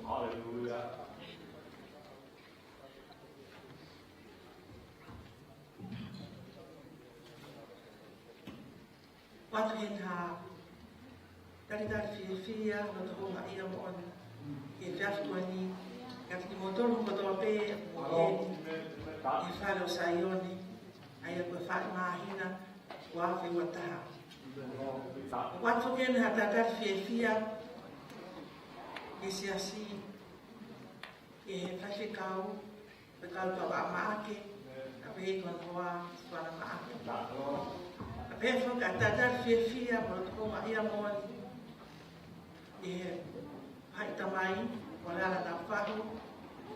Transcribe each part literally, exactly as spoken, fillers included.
Haleluia. ʻOatu heni ha talitali fiefia mo e houngaʻia moʻoni ki he efiafi ko eni, kiate kimoutolu kotoa pē ʻoku mou ʻi heni ʻi he fale ʻo Saione, ʻa ia ko e fale māhina ua afe ua taha. ʻOatu foki heni ha talitali fiefia ki he siasi, ki he faifekau, Faifekau Tauʻa Maʻake, pea pehē ki hono hoa, Suana Maʻake. Pea pehē foki ha talitali fiefia mo e houngaʻia moʻoni ki he faʻihi tamai, ko Lala Naufahu,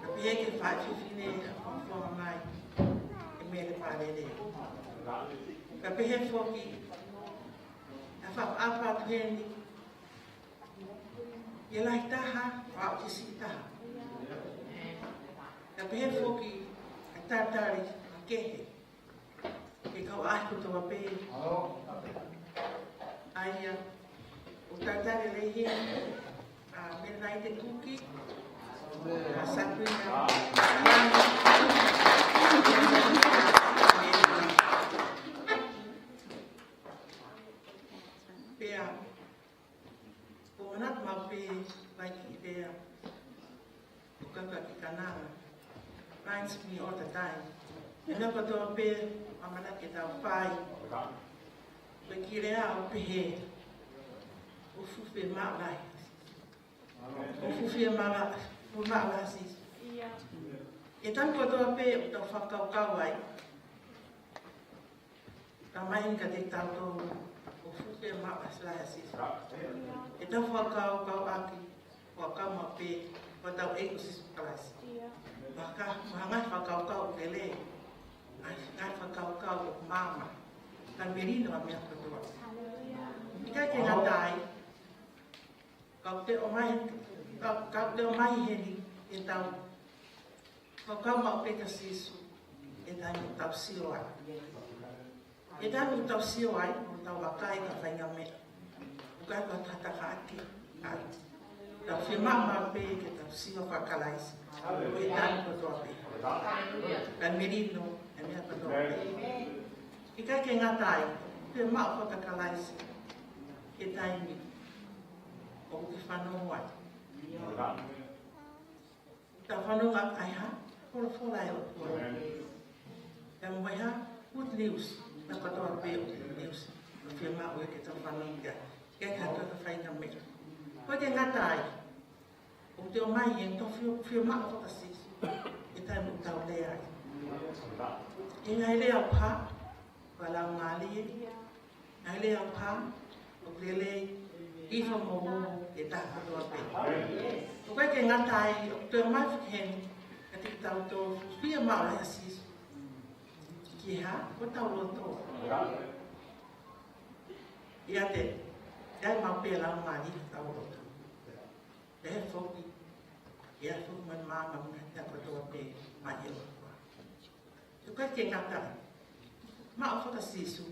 pea pehē ki he faʻihi fefine, ʻa Fuafuaga Mai, ʻe Mele Palele. Pea pehē foki, ʻa e fakaʻapaʻapa atu heni, ʻi he lahi taha, ʻo aʻu ki he siʻi taha. Pea pehē foki, ʻa e talitali makehe ki he kau ʻaʻahi kotoa pē. ʻA ia, ʻoku talitali lelei heni, ʻa Melenaite Kuki, ʻa Sabrina, pea, ʻoku ou manatu maʻu pē, Vaiki Ivea, ʻo kaka ki Kanana. Reminds me all the time. ʻI he meʻa kotoa pē ʻoku ʻamanaki ke tau fai, ʻoku ʻikai ke lea ʻo pehē, ʻoku fuʻu fiemaʻu lahi, ʻoku fuʻu fiemaʻu, fuʻu fiemaʻu lahi Sīsū. ʻI he taimi kotoa pē ʻoku tau fakakaukau ai, ka mai heni kiate kitautolu, ʻoku fuʻu fiemaʻu lahi Sīsū. ʻI heʻetau fakakaukau ʻaki, fakakaukau maʻu pē, ko hotau ʻEiki ko Sīsū Kalaisi. Maka, mahanga fakakaukau ʻoku lelei, ngaahi fakakaukau ʻoku maama, ka melino ʻa e meʻa kotoa. ʻIkai ke ngata ai, ka ʻoku te ʻomai, ka, ka ʻoku te ʻomai heni, ʻetau fakakaukau maʻu pē kia Sīsū, ʻi he taimi ʻoku tau sio ai. ʻI he taimi ʻoku tau sio ai, ʻoku tau vakai ki ha faʻahinga meʻa ʻoku ʻikai ko ha takataha ʻaki. ʻA ia, tau fiemaʻu maʻu pē ke tau sio faka-Kalaisi ʻi he taimi kotoa pē, kae melino ʻa e meʻa kotoa pē. ʻIkai ke ngata ai, fiemaʻu faka-Kalaisi ʻi he taimi ʻoku ke fanongo ai. Tau fanongo ai ha folofola ʻa e ʻOtua. Pea mo ha good news, meʻa kotoa pē ʻoku good news, ʻoku fiemaʻu ke tau fanongo ki ai. Ke tau tau faʻahinga meʻa. ʻOku ʻikai ke ngata ai, ʻoku te ʻomai heni, tau fie, fiemaʻu faka-Sīsū ʻi he taimi ʻoku tau lea ai. ʻI he ngaahi lea ʻoku hā, fakalaumālie, ngaahi lea ʻoku hā, ʻoku lelei, ʻi he fakamoʻoni ʻa e taha kotoa pē. ʻOku ʻikai ke ngata ai, ʻoku te ʻomai foki heni kiate kitautolu, fiemaʻu lahi ʻa Sīsū ki he hā, ko hotau loto. ʻIate, ʻi ai maʻu pē ʻa e Laumālie ʻi hotau loto. Pehē foki, ʻi ai foki mo e maama mo e meʻa kotoa pē maʻa e ʻOtua. ʻOku ʻikai ke ngata ai, maʻu faka-Sīsū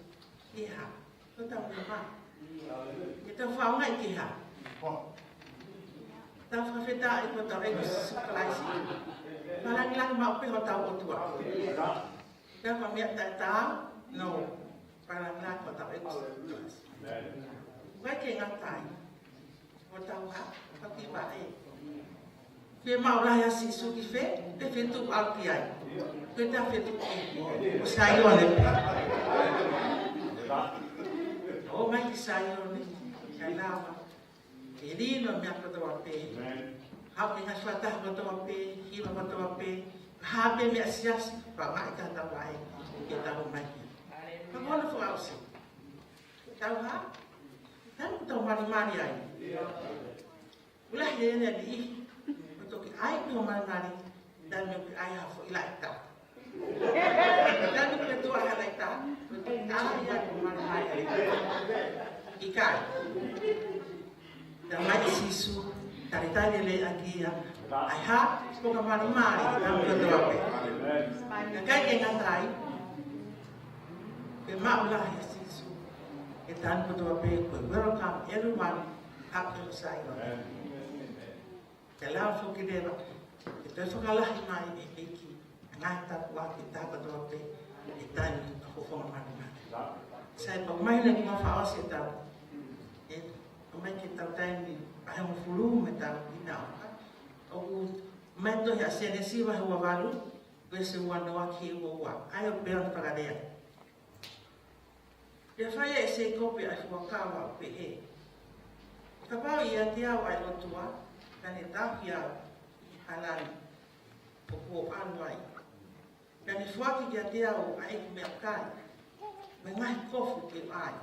ki he hā, ko hotau nima. Ke tau fakaʻaongaʻi ki he hā? Tau fakafetaʻi ki hotau ʻEiki ko Sīsū Kalaisi. Fakalāngilangi maʻu pē hotau ʻOtua. Ka ko e meʻa taʻetaau, no. Fakalāngilangi ki hotau ʻEiki ko Sīsū Kalaisi. ʻOku ʻikai ke ngata ai, ko hotau hā, hotau kiʻi vaʻe. Fiemaʻu lahi ʻa Sīsū ki fē, pe feituʻu ʻalu ki ai. Ko ʻeta feituʻu ʻi, ʻo Saione pē. ʻOmai ki Saione, kae lava ke lino meʻa kotoa pē. Haʻu ki he ngaahi fakataha kotoa pē, hiva kotoa pē, hā pē meʻa siasi, fakaʻaongaʻi ki hotau vaʻe, ke tau ʻomai. Ka ko hono fakaʻosi, tau hā, tau tau malimali ai. ʻOku lahi ʻene ʻi, ʻo toki ʻai ki hoʻo malimali, taimi ʻoku ke ʻai ha foʻi laʻitā. Taimi ʻoku ke tuʻu ai ha laʻitā, ʻo toki ʻai ia ki hoʻo malimali. ʻIkai. Talamai ʻe Sīsū, talitali lelei ʻaki ia. ʻAi hā, ko ka malimali, taimi kotoa pē. Ka ʻikai ke ngata ai, fiemaʻu lahi ʻa Sīsū ʻi he taimi kotoa pē, ko e welcome everyone, haʻu ki Saione. Ke lava foki leva ke toe fakalahi mai ʻe he ʻEiki ʻa e ngaahi tāpuaki ki he taha kotoa pē ʻi he taimi ʻo e fofonga māʻoniʻoni. Sai, pea ʻoku mahino ʻoku mau fakaʻosi ʻetau, ʻe, ʻomai ke tau taimi ʻa e hongofulu mo ʻetau ʻinau. ʻOku ʻomai tohi ʻa Sēnesi vahe ua valu, veesi ua noa ki he ua ua, ʻa ia ʻoku pehē hono fakalea: Pea fai ʻe Sēkope ʻa e fuakava ʻo pehē: Kapau ʻe ʻiate au ʻa e ʻOtua, pea ne tauhi au ʻi he hala ni ʻoku ou ʻalu ai, pea ne foaki kiate au ʻa ʻeku meʻakai, mo e ngaahi kofu ke u ʻai,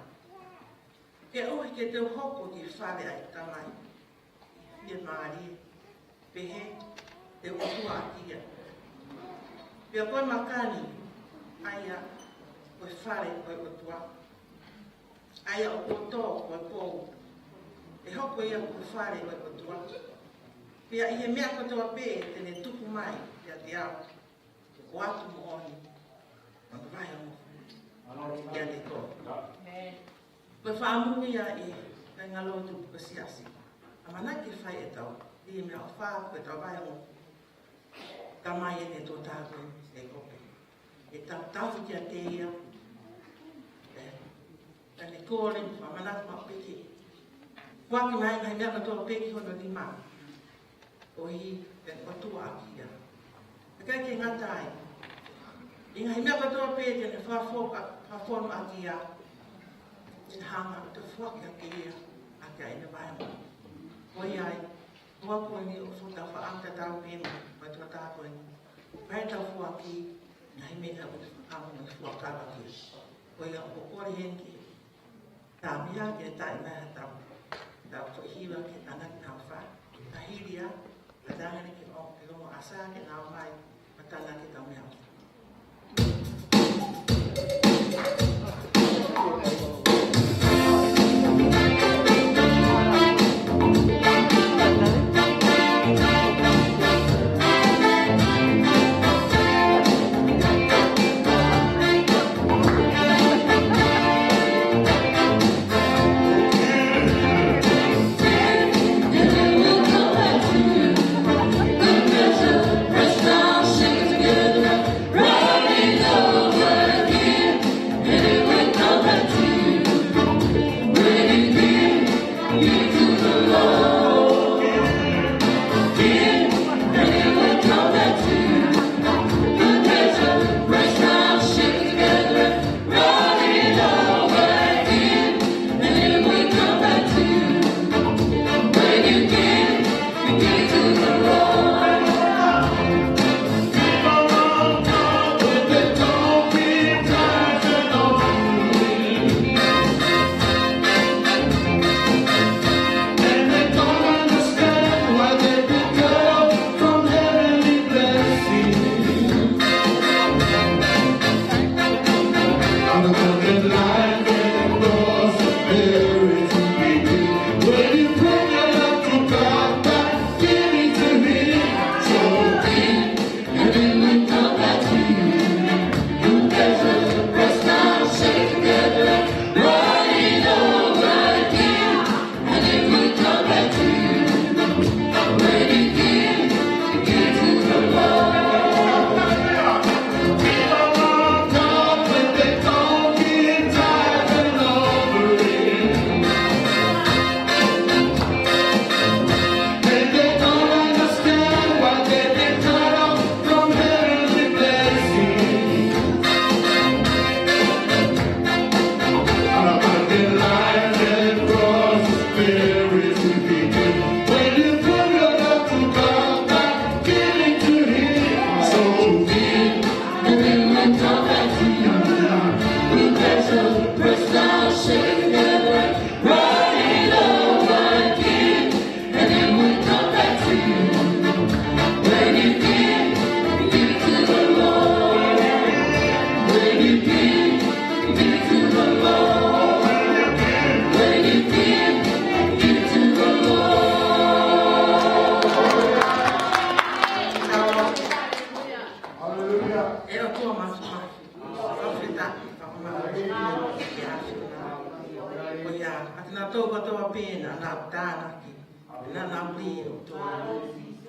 koeʻuhi ke te u hoko ki he fale ʻa ʻeku tamai, ʻi he fiemālie, pehē te u ʻotua ʻaki ia. Pea ko e maka ni, ʻa ia ko e fale ʻo e ʻOtua, ʻa ia ʻoku tō ko e pou, ʻe hoko ia ko e fale ʻo e ʻOtua. Pea ʻi he meʻa kotoa pē te ne tuku mai kiate au, ʻoatu moʻoni hono vahe hongofulu kiate koe. Ko e fakaʻamu ia ʻi he kāingalotu ko e siasi. ʻAmanaki ke fai ʻetau lī meʻaʻofa, ko ʻetau vahe hongofulu. Tamai ʻene tuʻo taha ko eni, Sēkope. ʻE tau tauhi kiate ia. ʻE, pea ne kole mo fakamanatu maʻu pē ke foaki mai e ngaahi meʻa kotoa pē ki hono nima. ʻOi, pea ne ʻotua ʻaki ia. ʻIkai ke ngata ai, ʻi he ngaahi meʻa kotoa pē te ne fakafoka, fakafonu ʻaki ia, te ne hanga ʻo toe foaki ʻaki ia, ʻaki ʻene vahe. ʻOi ai, ʻoku ou kole ni ʻo fakaʻatā ʻetau pē mo e tuʻo taha ko eni. Pea tau foaki e ngaahi meʻa ʻoku fakaʻamu ʻo fuakava ki ai. Ko ia ʻoku ou kole heni ke tau meʻa ke tau mai ha tau, tau foʻi hiva ke tānaki ʻetau fā. Ka hili ia, ka tānaki ke ʻo, ke ʻoange ʻa e ʻasa ke nau mai, ka tānaki ʻetau meʻa. Hallelujah. ʻE ʻOtua Māfimafi, fakafetaʻi, fakamālō, ʻi he ʻaho ni. Ko ia, ʻa kinautolu kotoa pē naʻa nau tānaki, naʻa nau lī ʻOtua.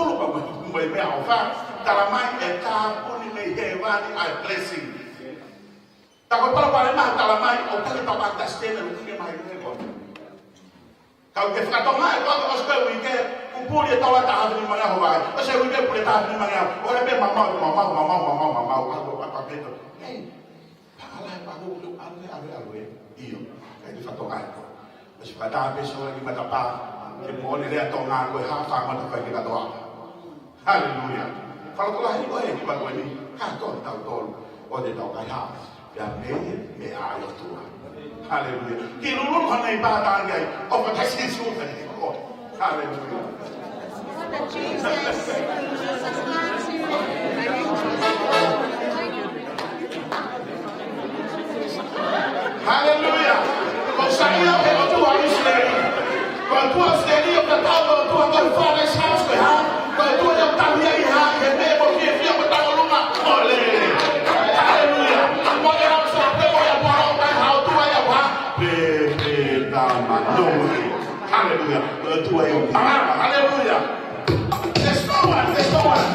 pulu pea mo e, mo e meʻaʻofa. Tala mai ʻe tāpuni mei hēvani ʻa e blessing. Tā ko e palopalema, tala mai ʻoku ʻikai ke tau understand ʻa e ʻuhinga mai ʻo e ko. Ka ʻoku ke fakatonga ʻe koe ʻosi ko e uike, kuo puli e tola taha afe nima ngeau ʻo vai. ʻOsi e uike puli taha afe nima ngeau. ʻOku ʻi ai pē mamau, mamau, mamau, mamau, mamau. ʻAlu, ʻalu, ʻalu, ʻalu. Hei, pāla e paku, ʻalu, ʻalu, ʻalu, ʻalu, ʻio, ʻikai ke fakatonga ʻe koe. ʻOsi fakataha pē sola ki matapā. Ke moʻoni lea Tonga ko e hā fanga takai ke katoa. Haleluia. Fakalotolahi ʻo e kiʻi pālangi ko eni, kātoa kitautolu ʻoku tau kaihaʻa pea mei he meʻa ʻa e ʻOtua. Haleluia. Kiʻi lulululu hona i pātanga ai, ʻofa atu kia Sīsū, haleluia. Haleluia. Haleluia. Ko Saione ʻa e ʻOtua ʻo ʻIsileli. Ko e ʻOtua ʻo ʻIsileli ʻoku tatau mo e ʻOtua ko e Father's house ko e hā. Ko e ʻOtua ʻoku tauhi ai ha, he meʻa mo fiefia mo tauʻolunga mo lele. Haleluia. Mo e hā sa pe mo e ʻOtua ʻoku ʻi ai ha ʻOtua ia ʻoku hā. Pe, pe, tama, no way. Haleluia. Ko e ʻOtua ia ʻoku hā. Haleluia. There's no one, there's no one.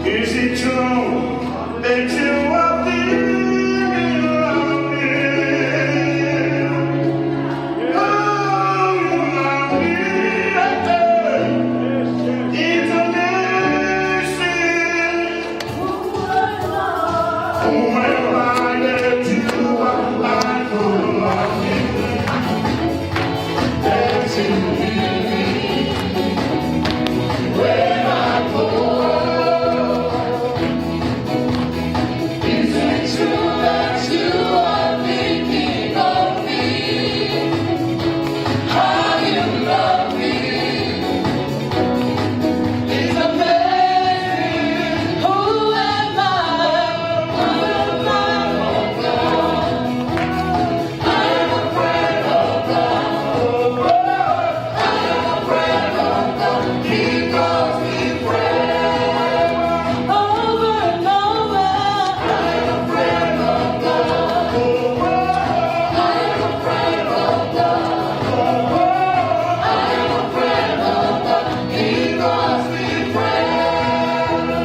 Is it true that you are thinking of me? Oh, you love me. It's amazing. Who am I that you are mindful of me? That you leave me when I go. Is it true that you are thinking of me? How you love me is amazing. Who am I? Who am I, oh God? I am afraid of God. I am afraid of God. He calls me friend. Over and over. I am afraid of God. I am afraid of God. I am afraid of God. He calls me friend.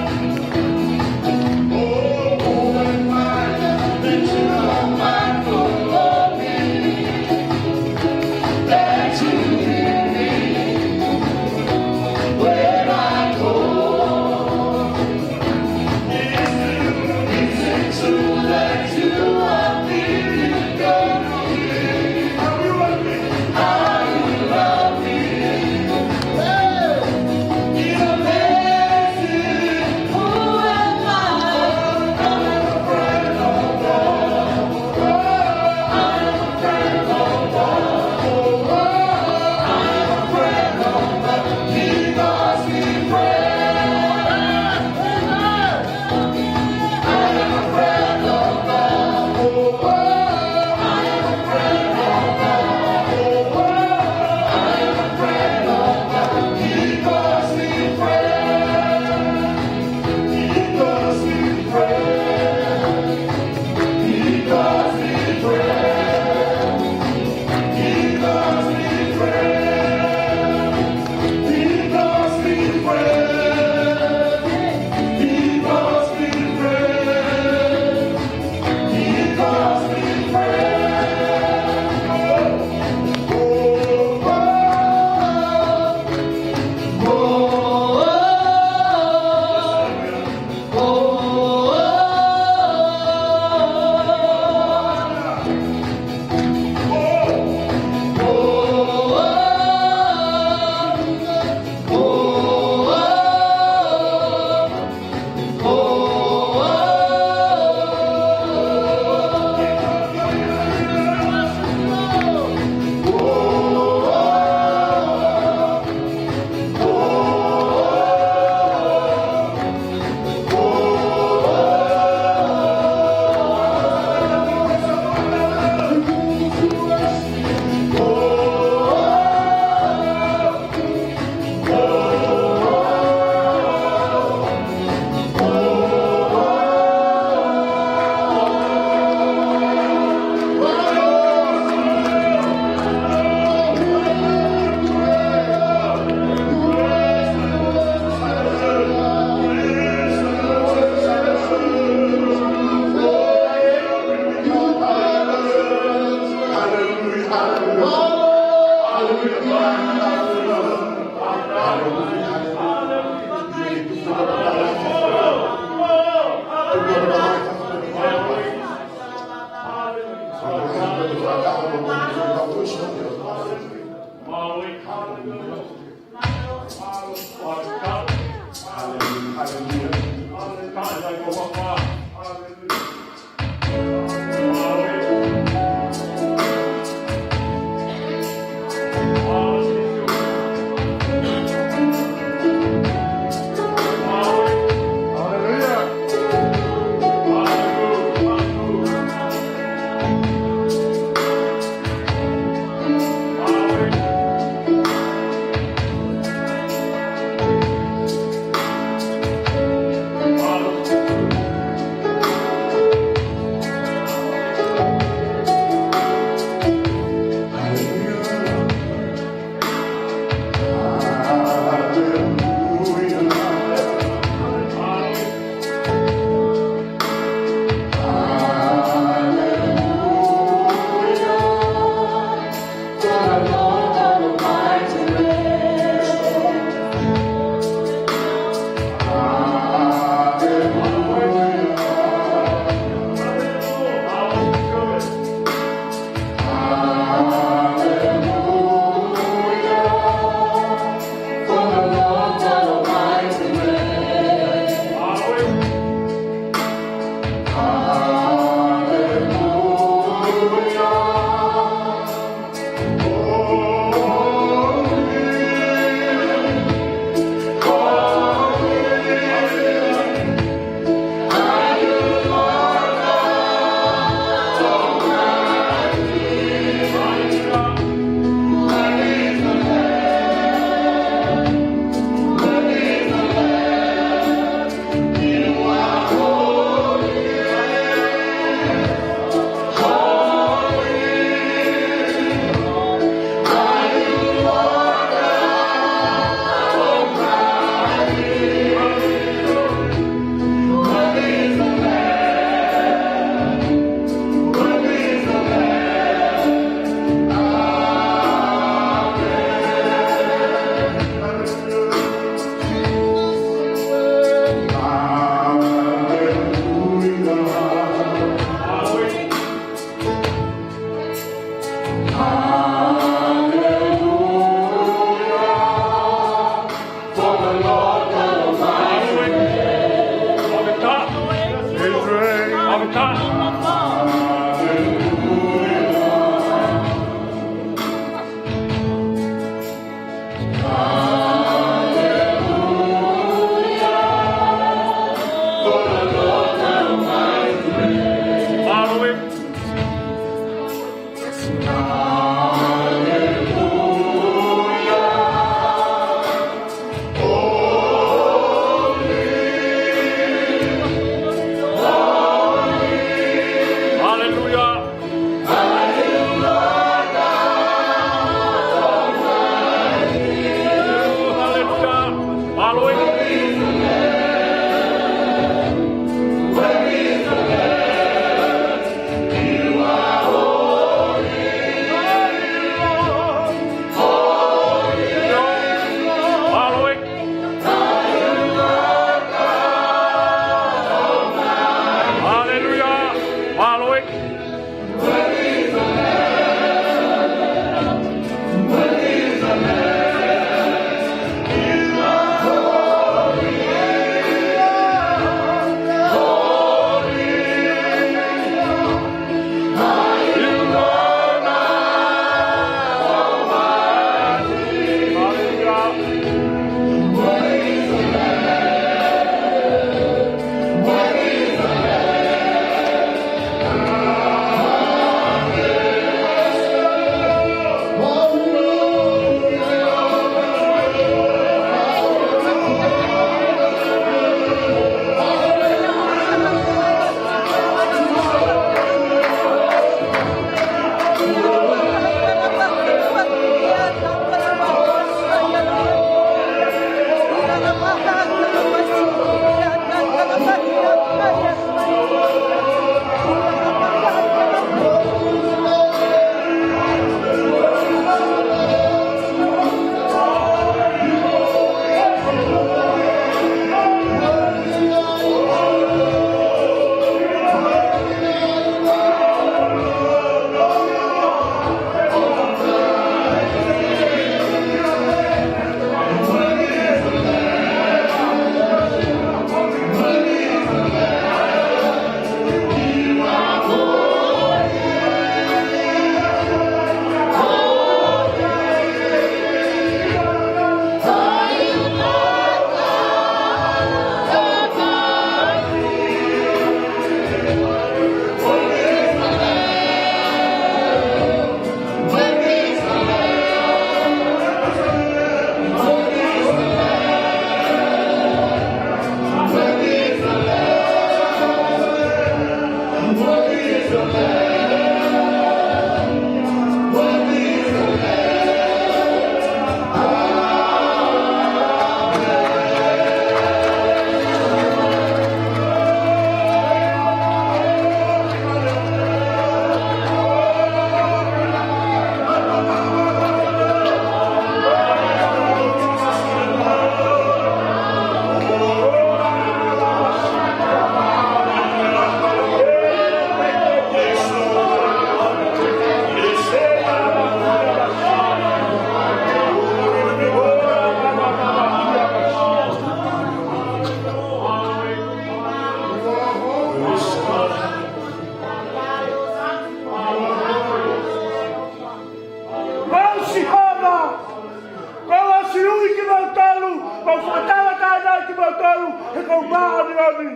he ʻoku ou māʻoniʻoni.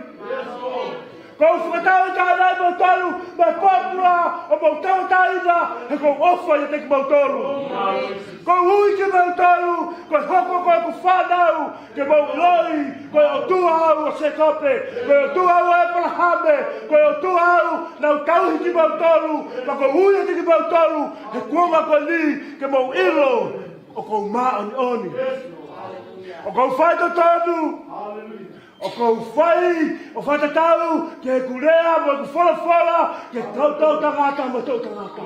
ʻOku ou fakatauʻatāinaʻi kimoutolu mei he pōpula ʻo mou tauʻatāina he ʻoku ou ʻofa ʻiate kimoutolu. ʻOku ou ui kimoutolu ke hoko ko ʻeku fānau, ke mou ʻiloʻi ko e ʻOtua au ʻo Sēkope, ko e ʻOtua au ʻo ʻĒpalahame, ko e ʻOtua au naʻa ku tauhi kimoutolu, pea ʻoku ou ui ʻiate kimoutolu he kuonga ko eni ke mou ʻilo ʻoku ou māʻoniʻoni. ʻOku ou faitotonu. ʻOku ou fai ʻo fakatatau ki heʻeku lea mo ʻeku folofola ki he toʻutangata mo e toʻutangata.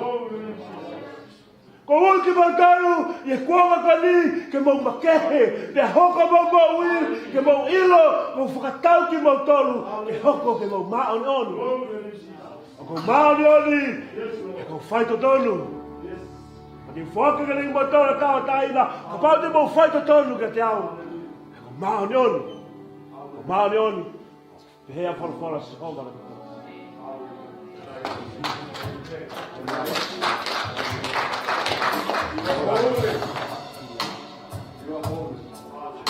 ʻOku ou ui kimoutolu ʻi he kuonga ko eni ke mou makehe, pea hoko hoʻomou moʻui, ke mou ʻilo ʻoku ou fakatau kimoutolu ke hoko ke mou māʻoniʻoni. ʻOku ou māʻoniʻoni, he ʻoku ou faitotonu. Pea te u foaki kiate kimoutolu ʻa e tauʻatāina, kapau te mou faitotonu kiate au, he ʻoku ou māʻoniʻoni. ʻOku ou māʻoniʻoni. Pehē ʻa e folofola ʻa Sihova.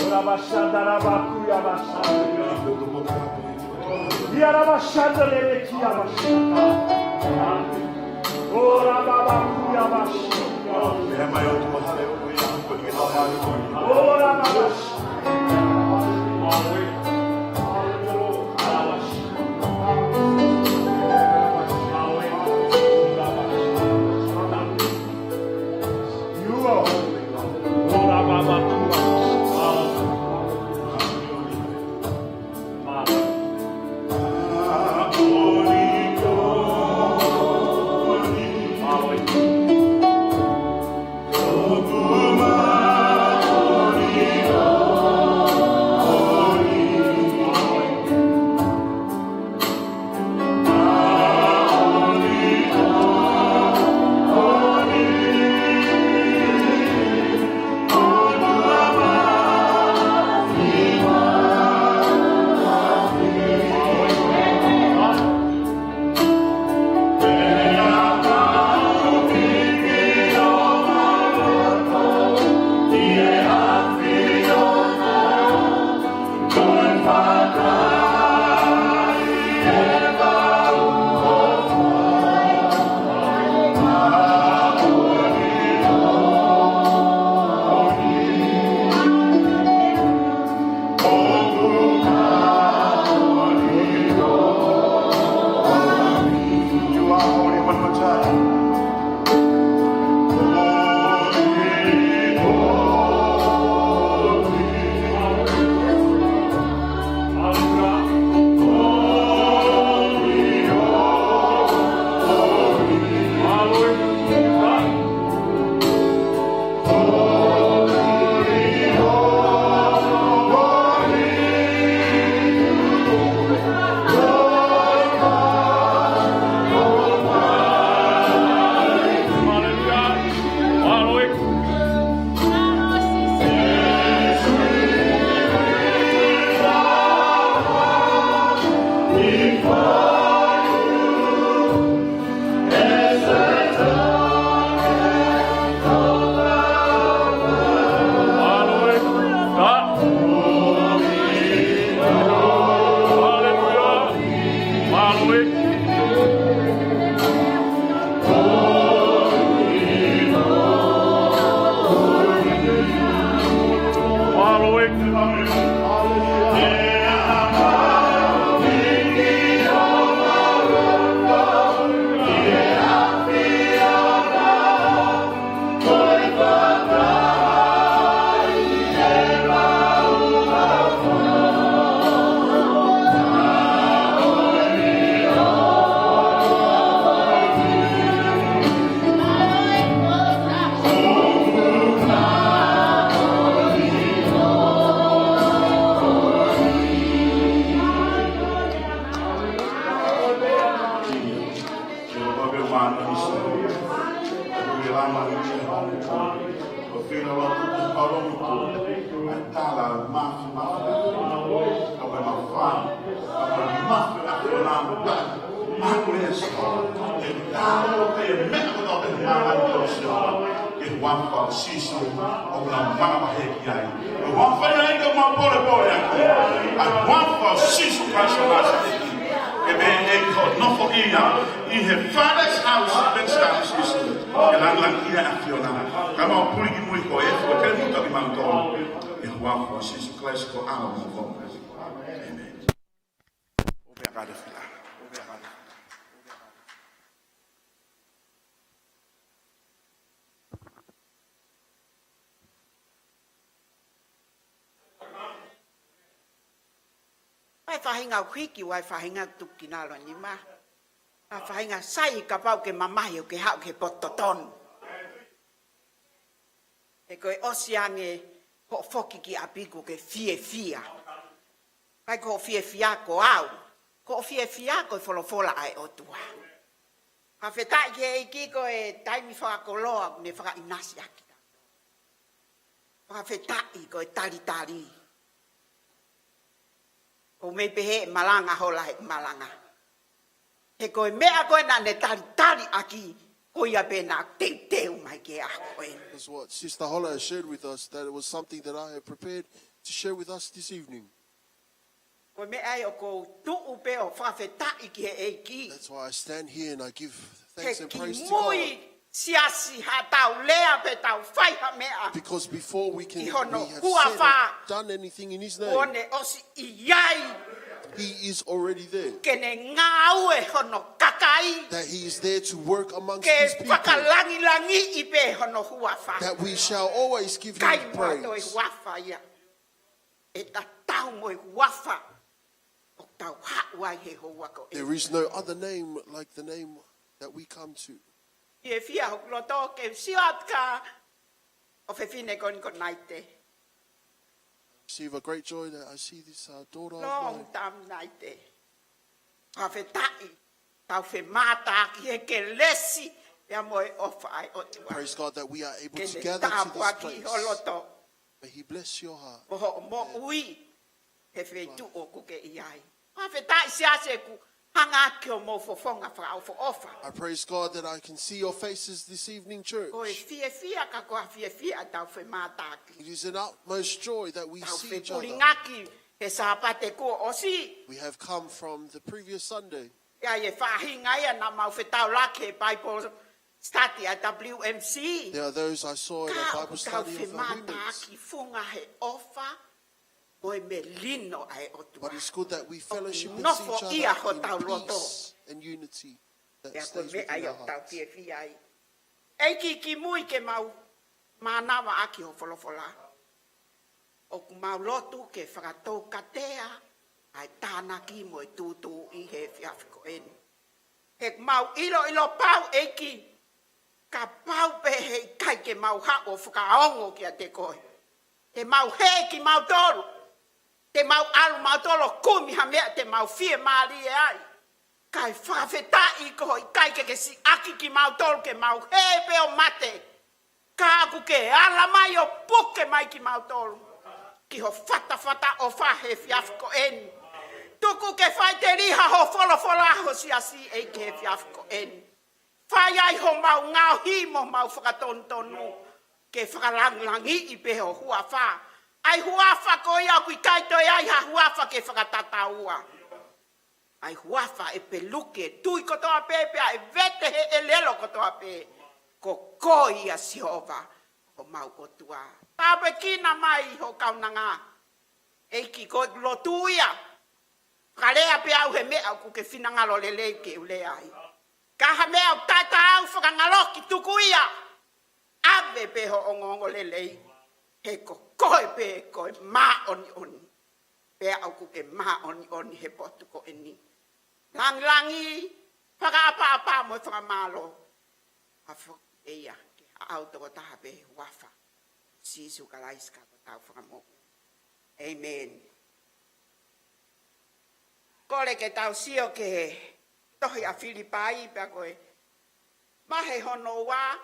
Ora basanda rabakuya basanda. Ia rabasanda lele kia basanda. Ora babakuya basanda. Ora babas. Huafa ʻo Sīsū ʻoku mau manavahē ki ai. Huafa ia ʻEiki ʻoku mau polepole ʻaki. ʻA e huafa ʻo Sīsū Kalaisi ʻo Nāsaleti. ʻE meʻa ʻEiki hoʻo nofoʻia ʻi he Father's house, Ben's house, Sīsū. ʻE langilangiʻia ʻa e ʻAfiona. Ka mau puli ki mui ko e fua ke muta ki mau tō. ʻI he huafa ʻo Sīsū Kalaisi ko e ʻAlo mo e Foha. ʻĒmeni. ʻO pea ka te fila. ʻA e faʻahinga ʻoku hiki, ʻa e faʻahinga tukinalo ni ma. ʻA e faʻahinga sai kapau ke mamahi ʻo ke haʻu ki he potu totonu. He ko e ʻosi ange hoʻo foki ki ʻapi kuo ke fiefia. ʻIkai ko hoʻo fiefia ko au. Ko hoʻo fiefia ko e folofola ʻa e ʻOtua. Fakafetaʻi ki he ʻEiki ko e taimi fakakoloa ʻoku ne fakaʻinasi ʻaki. Fakafetaʻi ko e talitali. ʻOku mei pehē ʻe malanga hola he malanga. He ko e meʻa ko ē naʻa ne talitali ʻaki, ko ia pē naʻa teuteu mai ki he ʻaho ko ē. That's what Sister Hola has shared with us, that it was something that I have prepared to share with us this evening. Ko e meʻa ia ʻoku ou tuʻu pē ʻo fakafetaʻi ki he ʻEiki. That's why I stand here and I give thanks and praise to God. He kimui siasi haʻatau lea pe tau fai ha meʻa. Because before we can, ʻi hono huafa, we have said or done anything in his name, ʻo ne ʻosi ʻi ai. He is already there. Ke ne ngāue hono kakai. That he is there to work amongst his people. Ke fakalangilangiʻi pē hono huafa. That we shall always give him praise. ʻIkai mo ha toe huafa ia ʻe tatau mo e huafa ʻoku tau haʻu ai he houa ko ē. There is no other name like the name that we come to. Fiefia hoku loto ke u sio atu ki he ʻofefine ko eni ko Naite. Receive a great joy that I see this, uh, daughter of mine. Long time, Naite. Fakafetaʻi. Tau femātaaki he kelesi pea mo e ʻofa ʻa e ʻOtua. Praise God that we are able to gather to this place. Ke ne tāpuakiʻi ho loto. May he bless your heart. Mo hoʻo moʻui he feituʻu ʻoku ke ʻi ai. Fakafetaʻi siasi ʻeku hanga ki hoʻomou fofonga fakaʻofoʻofa. I praise God that I can see your faces this evening, church. Ko e fiefia ka ko e fiefia tau femātaaki. It is an utmost joy that we see each other. Tau fepulingaki he Sāpate kuo ʻosi. We have come from the previous Sunday. ʻI ai e faʻahinga ia naʻa mau fetaulaki he Bible study ʻa e W M C. There are those I saw in a Bible study of the women's. Ka ʻoku tau femātaaki funga he ʻofa mo e melino ʻa e ʻOtua. But it's good that we fellowship with each other in peace and unity that stays within our hearts. ʻOku nofo ia hotau loto. Pea ko e meʻa ia ʻoku tau fiefia ai. ʻEiki, kimui ke mau mānavaʻaki ho folofola. ʻOku mau lotu ke fakatoukatea ʻa e tānaki mo e tūtuuʻi he efiafi ko eni. He ʻoku mau ʻiloʻilo pau ʻEiki, kapau pē he ʻikai ke mau haʻu ʻo fakaongo kiate koe, te mau hē kimautolu, te mau ʻalu mautolu ʻo kumi ha meʻa te mau fiemālie ai. Kae fakafetaʻi ko hoʻo ʻikai ke ke siʻaki kimautolu ke mau hē pē ʻo mate. Ka ʻoku ke ala mai ʻo puke mai kimautolu ki ho fatafata ʻofa he efiafi ko eni. Tuku ke faʻiteliha ho folofola ho siasi ʻEiki he efiafi ko eni. Fai ai homau ngaohi mo homau fakatonutonu ke fakalangilangiʻi pē ho huafa. ʻA e huafa ko ia ʻoku ʻikai toe ʻi ai ha huafa ke fakatataua. ʻA e huafa ʻe peluki e tui kotoa pē, pea ʻe vete he ʻelelo kotoa pē. Ko koe ia Sihova, ko homau ʻOtua. Tāpuekina mai ho kaunanga. ʻEiki, ko ʻeku lotu ia. Fakalea pē au he meʻa ʻoku ke finangalo lelei ke u lea ai. Ka ha meʻa ʻoku taʻetaau fakangaloki, tuku ia. ʻAve pē ho ongoongolelei. He ko koe pē ko e māʻoniʻoni. Pea ʻoku ke māʻoniʻoni he potu ko eni. Langilangi, fakaʻapaʻapa mo e fakamālō. ʻA foki ʻe ia ke haʻu tokotaha pē he huafa ʻo Sīsū Kalaisi ko hotau Fakamoʻui. ʻĒmeni. Kole ke tau sio ki he tohi ʻa Filipai pea ko e vahe hono ua,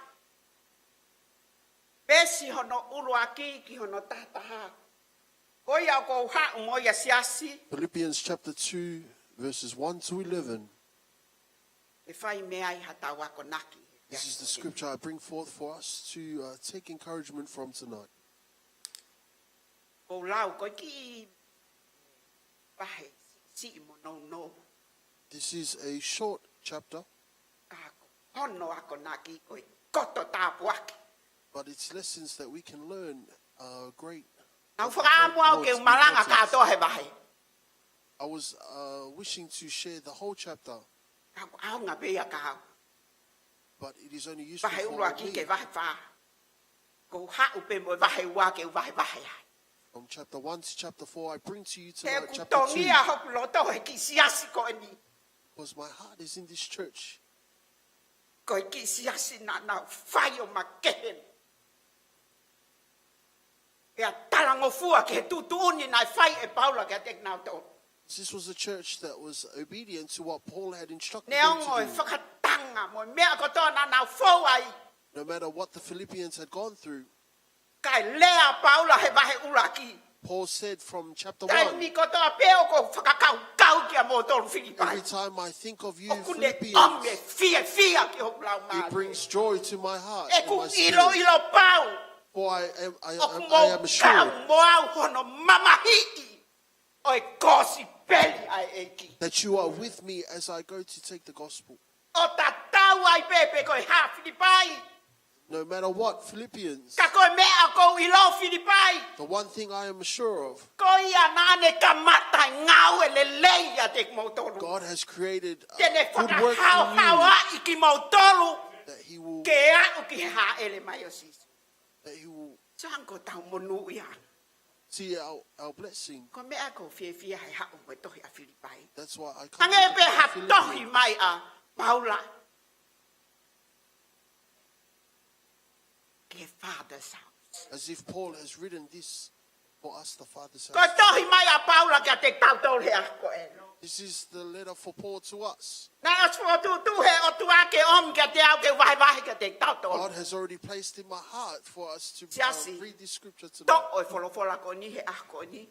veesi hono ʻuluaki ki hono tahataha. Ko ia ʻoku ou haʻu mo ia siasi. Philippians chapter two, verses one to eleven. Ke fai mei ai hatau akonaki he This is the scripture I bring forth for us to uh, take encouragement from tonight. Ko e lau ko e kiʻi vahe siʻi mo nounou. This is a short chapter, ka ko hono akonaki ko e koto tāpuaki. But it's lessons that we can learn uh, great. Nau fakaʻamu au ke u malanga kātoa he vahe. I was uh, wishing to share the whole chapter. Ka ko e ʻaonga pē ia ka au. But it is only useful for me. Vahe ʻuluaki ki he vahe fā. Ko u haʻu pē mo e vahe ua ke u vahevahe ai. From chapter one to chapter four, I bring to you tonight chapter two. He ʻoku tongia hoku loto he kiʻi siasi ko eni. Because my heart is in this church. Ko e kiʻi siasi naʻa nau fai ʻo makehe. Pea talangofua ki he tuʻutuʻuni naʻe fai ʻe Paula kiate kinautolu. This was a church that was obedient to what Paul had instructed them to do. Neongo e fakatanga mo e meʻa kotoa naʻa nau fou ai. No matter what the Philippians had gone through, kae lea ʻa Paula he vahe ʻuluaki. Paul said from chapter one, taimi kotoa pē ʻoku ou fakakaukau kia moutolu Filipai. Every time I think of you, Philippians, ʻoku ne ʻomi e fiefia ki hoku laumālie. It brings joy to my heart and my spirit. ʻOku ou ʻiloʻilo pau. For I am, I am, ʻoku mou kau mo au hono mamahiʻi ʻo e kosipeli ʻa e ʻEiki. That you are with me as I go to take the gospel. ʻO tatau ai pē pe ko e hā Filipai. No matter what, Philippians, ka ko e meʻa ʻoku ou ʻilo Filipai, the one thing I am sure of, ko ia naʻa ne kamata e ngāue lelei ʻiate kimoutolu. God has created a good work in you. Te ne fakahaohaoaʻi kimoutolu, that he will, ke aʻu ki he hāʻele mai ʻo Sīsū. That he will, so ʻoku tau monūʻia. See our, our blessing. Ko e meʻa ʻoku ou fiefia he haʻu mo e tohi ʻa Filipai. That's why I come with the book of Philippians. Hangē pē ha tohi mai ʻa Paula ki he Father's house. As if Paul has written this for us, the Father's house. Ko e tohi mai ʻa Paula kiate kitautolu he ʻaho ko ē. This is the letter for Paul to us. Naʻe ʻosi fokotuʻutuʻu he ʻOtua ke ʻomi kiate au ke vahevahe kiate kitautolu. God has already placed in my heart for us to, uh, read this scripture tonight. Siasi, toʻo e folofola ko eni he ʻaho ko eni.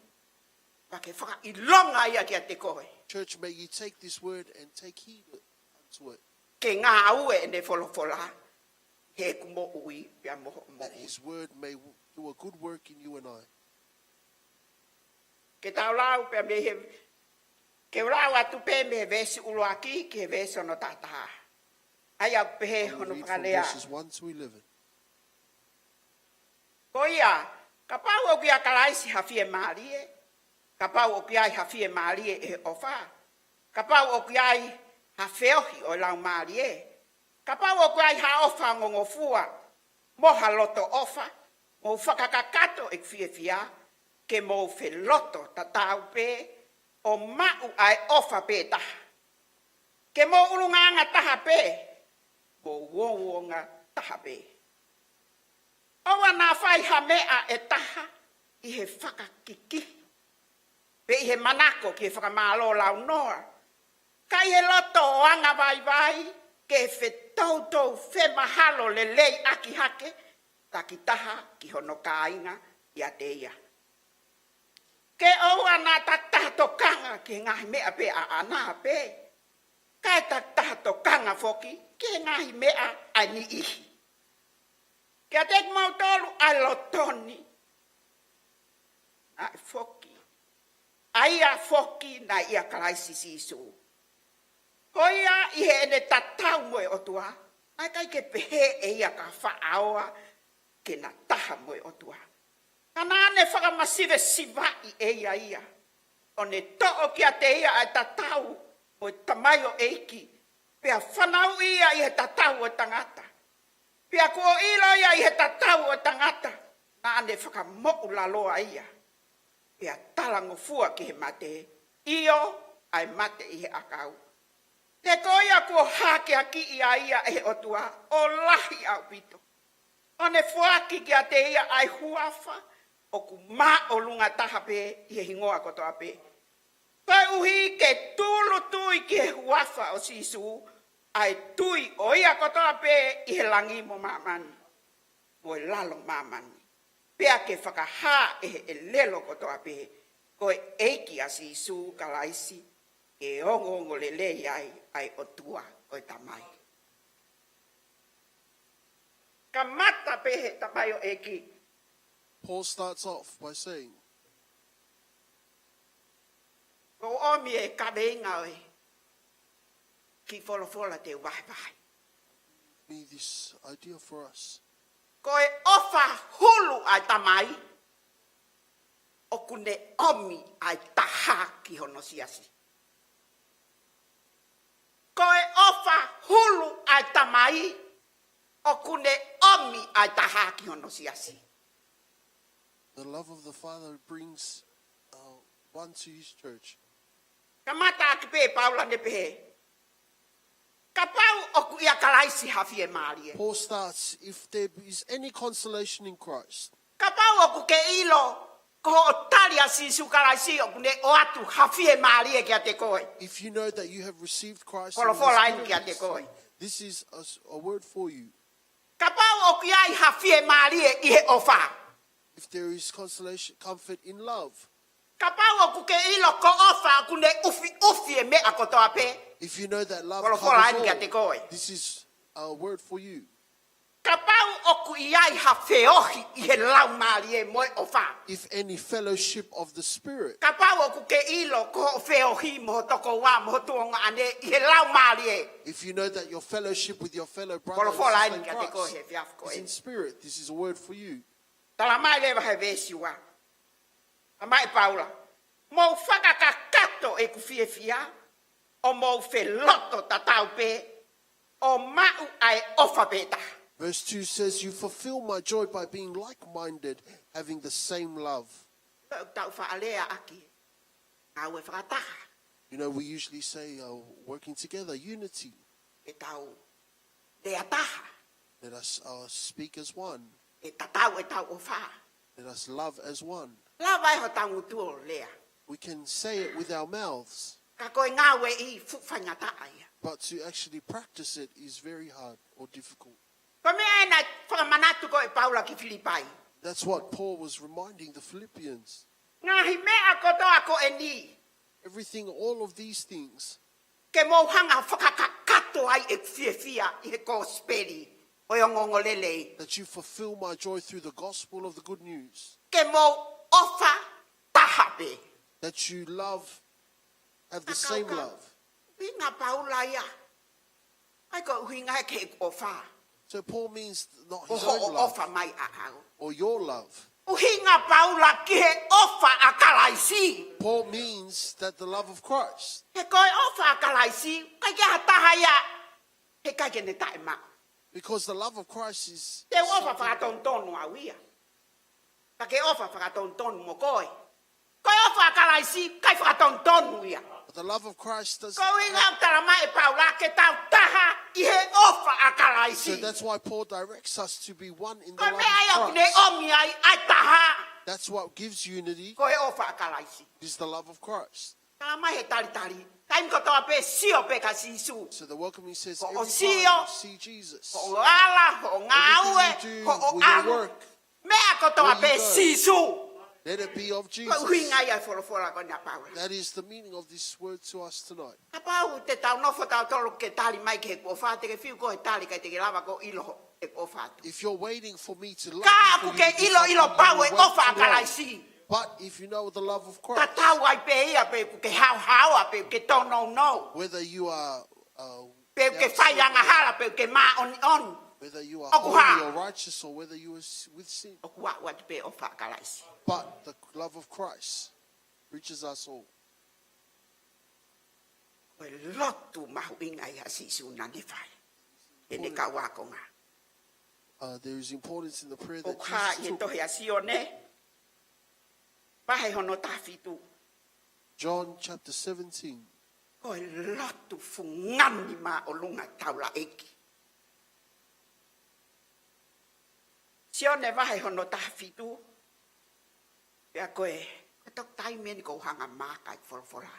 Pea ke fakaʻilonga ia kiate koe. Church, may you take this word and take heed unto it. Ke ngāue ʻene folofola heʻeku moʻui pea mo hoʻo moʻui. That his word may w-, do a good work in you and I. Ke tau lau pea mei he, ke u lau atu pē mei he veesi ʻuluaki ki he veesi hono taha taha. ʻA ia ʻoku pehē hono fakalea. I will read from verses one to eleven. Ko ia, kapau ʻoku ʻia Kalaisi ha fiemālie, kapau ʻoku ʻi ai ha fiemālie ʻe he ʻofa, kapau ʻoku ʻi ai ha feohi ʻo e Laumālie, kapau ʻoku ʻi ai ha ʻofa ongongofua, mo ha loto ʻofa, mou fakakakato ʻeku fiefia, ke mou feloto tatau pē, ʻo maʻu ʻa e ʻofa pē taha. Ke mou ʻulungaanga taha pē, mou uouongataha pē. ʻOua naʻa fai ha meʻa ʻe taha ʻi he fakakikihi, pe ʻi he manako ki he fakamālō launoa, ka ʻi he loto ʻo angavaivai, ke fetoutou femahalo lelei ʻaki hake, takitaha ki hono kāinga ʻiate ia. Ke ʻoua naʻa takitaha tokanga ki he ngaahi meʻa pē ʻaʻana pē, kae takitaha tokanga foki ki he ngaahi meʻa ʻa e niʻihi. Kiate kimoutolu ʻa e loto ni, naʻe foki, ʻa ia foki naʻe ʻia Kalaisi Sīsū. Ko ia ʻi heʻene tatau mo e ʻOtua, naʻe ʻikai ke pehē ʻe ia ka faʻa ō ke na taha mo e ʻOtua. Ka naʻa ne fakamasivesivaʻi ʻe ia ia, ʻo ne toʻo kiate ia ʻa e tatau ʻo e tamaioʻeiki, pea fanauʻi ia ʻi he tatau ʻo e tangata. Pea kuo ʻilo ia ʻi he tatau ʻo e tangata, naʻa ne fakamoʻulaloa ia, pea talangofua ki he mate, ʻio, ʻa e mate ʻi he ʻakau. He ko ia kuo hākeakiʻi ʻa ia ʻe he ʻOtua ʻo lahi ʻaupito, ʻo ne foaki kiate ia ʻa e huafa ʻoku māʻolunga taha pē ʻi he hingoa kotoa pē. Koeʻuhi ke tūʻulutui ki he huafa ʻo Sīsū ʻa e tui ʻo ia kotoa pē ʻi he langi mo māmani, mo e lalo māmani. Pea ke fakahā ʻe he ʻelelo kotoa pē, ko e ʻEiki ʻa Sīsū Kalaisi, ke ongoongolelei ai ʻa e ʻOtua ko e Tamai. Kamata pē he tamaioʻeiki. Paul starts off by saying, Ko ʻomi e kaveinga ʻo e kiʻi folofola te u vahevahe. Me this idea for us. Ko e ʻofa hulu ʻa e Tamai, ʻoku ne ʻomi ʻa e taha ki hono siasi. Ko e ʻofa hulu ʻa e Tamai, ʻoku ne ʻomi ʻa e taha ki hono siasi. The love of the Father brings uh, one to his church. Kamata ʻaki pē Paula ne pehē. Kapau ʻoku ʻia Kalaisi ha fiemālie. Paul starts, if there is any consolation in Christ, Kapau ʻoku ke ʻilo, ko hoʻo tali ʻa Sīsū Kalaisi ʻoku ne ʻoatu ha fiemālie kiate koe. If you know that you have received Christ, and Folofola he eni has kiate given koe. you, this is a, s- a word for you. Kapau ʻoku ʻi ai ha fiemālie ʻi he ʻofa. If there is consolation, comfort in love, Kapau ʻoku ke ʻilo ko ʻofa ʻoku ne ʻufiʻufi e meʻa kotoa pē. if you know that love Folofola eni covers kiate all, koe. This is a word for you. Kapau ʻoku ʻi ai ha feohi ʻi he laumālie mo e ʻofa. If any fellowship of the Spirit, Kapau ʻoku ke ʻilo ko hoʻo feohi mo ho tokoua mo ho tuongaʻane ʻi he laumālie. If you know that your fellowship with your fellow brothers and Folofola sisters eni in kiate koe Christ he efiafi ko is eni. In spirit, this is a word for you. Tala mai leva he veesi ua. Tala mai ʻe Paula. Mou fakakakato ʻeku fiefia, ʻo mou feloto tatau pē, ʻo maʻu ʻa e ʻofa pē taha. Verse two says, "You fulfill my joy by being like minded, having the same love." Tau faʻa lea ʻaki. Ngāue fakataha. You know, we usually say, uh, "Working together, unity." ʻE tau lea taha. Let us uh, speak as one. ʻE tatau ʻetau ʻofa. Let us love as one. Lava e hotau ngutu ʻo lea. We can say it with our mouths, Ka ko e ngāue ʻi fuʻu faingataʻa ia. But to actually practice it is very hard or difficult. Ko e meʻa ena fakamanatu ko ē ʻe Paula ki Filipai. That's what Paul was reminding the Philippians. Ngaahi meʻa kotoa ko eni. Everything, all of these things, Ke mou hanga fakakakato ai ʻeku fiefia ʻi he kosipeli ʻo e ongoongolelei. that you fulfill my joy through the gospel of the good news, Ke mou ʻofa taha pē. that you love, have the same love. ʻUhinga Paula ia. ʻAi ko e ʻuhinga he ke ʻofa. So Paul means not Ko his own hoʻo love ʻofa mai ʻaʻau. or your love. ʻUhinga Paula ki he ʻofa ʻa Kalaisi. Paul means that the love of Christ, He ko e ʻofa ʻa Kalaisi, ʻikai ke ha taha ia, heʻikai ke ne taʻemaʻu. Because the love of Christ is. Te u ʻofa fakatonutonu au ia. Ka ke ʻofa fakatonutonu mo koe. Ko e ʻofa ʻa Kalaisi, ʻikai fakatonutonu ia. But the love of Christ does. Ko e ʻuhinga tala mai ʻe Paula ke tau taha ʻi he ʻofa ʻa Kalaisi. So that's why Paul directs us to be one in the Ko e love meʻa ia ʻoku ne of Christ. ʻomi ai ʻa e taha. That's what gives unity, Ko e ʻofa ʻa Kalaisi. Is the love of Christ. Tala mai he talitali. Taimi kotoa pē sio pē kia Sīsū. So the welcoming says, Ko "Every sio, time you see Jesus, Ko e ala, ko e ngāue, everything you do, ko e with your ʻalu. work, Meʻa kotoa where pē you go, Sīsū. Let it be of Ko e ʻuhinga Jesus." ia e folofola ko eni ʻa Paula. That is the meaning of this word to us tonight. Kapau te tau nofo tautolu ke tali mai ki heʻeku ʻofa, te ke fiu koe he tali ʻikai te ke lava koe ʻo ʻilo ʻeku ʻofa atu. If you're waiting for me to love Ka you, ʻoku for ke you to ʻiloʻilo love pau me, e you won't ʻofa ʻa know. Kalaisi. But if you know the love of Christ, Tatau ai pē ia pe ʻoku ke haohaoa pe ʻoku ke tōnounou. Whether you are uh, Pe ʻoku ke fai outside, angahala pe ʻoku ke māʻoniʻoni. Whether you are ʻOku hā? Holy or righteous or whether you are s- with sin. ʻOku aʻu atu pē ʻofa ʻa Kalaisi. But the love of Christ reaches us all. Ko e lotu mahuʻinga ia ʻa Sīsū naʻa ne fai. Heʻene kau ākonga. Uh, there is importance in the prayer that ʻOku hā ʻi he Jesus took. Tohi ʻa Sione. Vahe hono taha fitu. John chapter seventeen. Ko e lotu fungani māʻolunga taulaʻeiki. Sione vahe hono taha fitu. Pea ko e, ko e toki taimi eni ʻoku ou hanga ʻo maaka e folofola.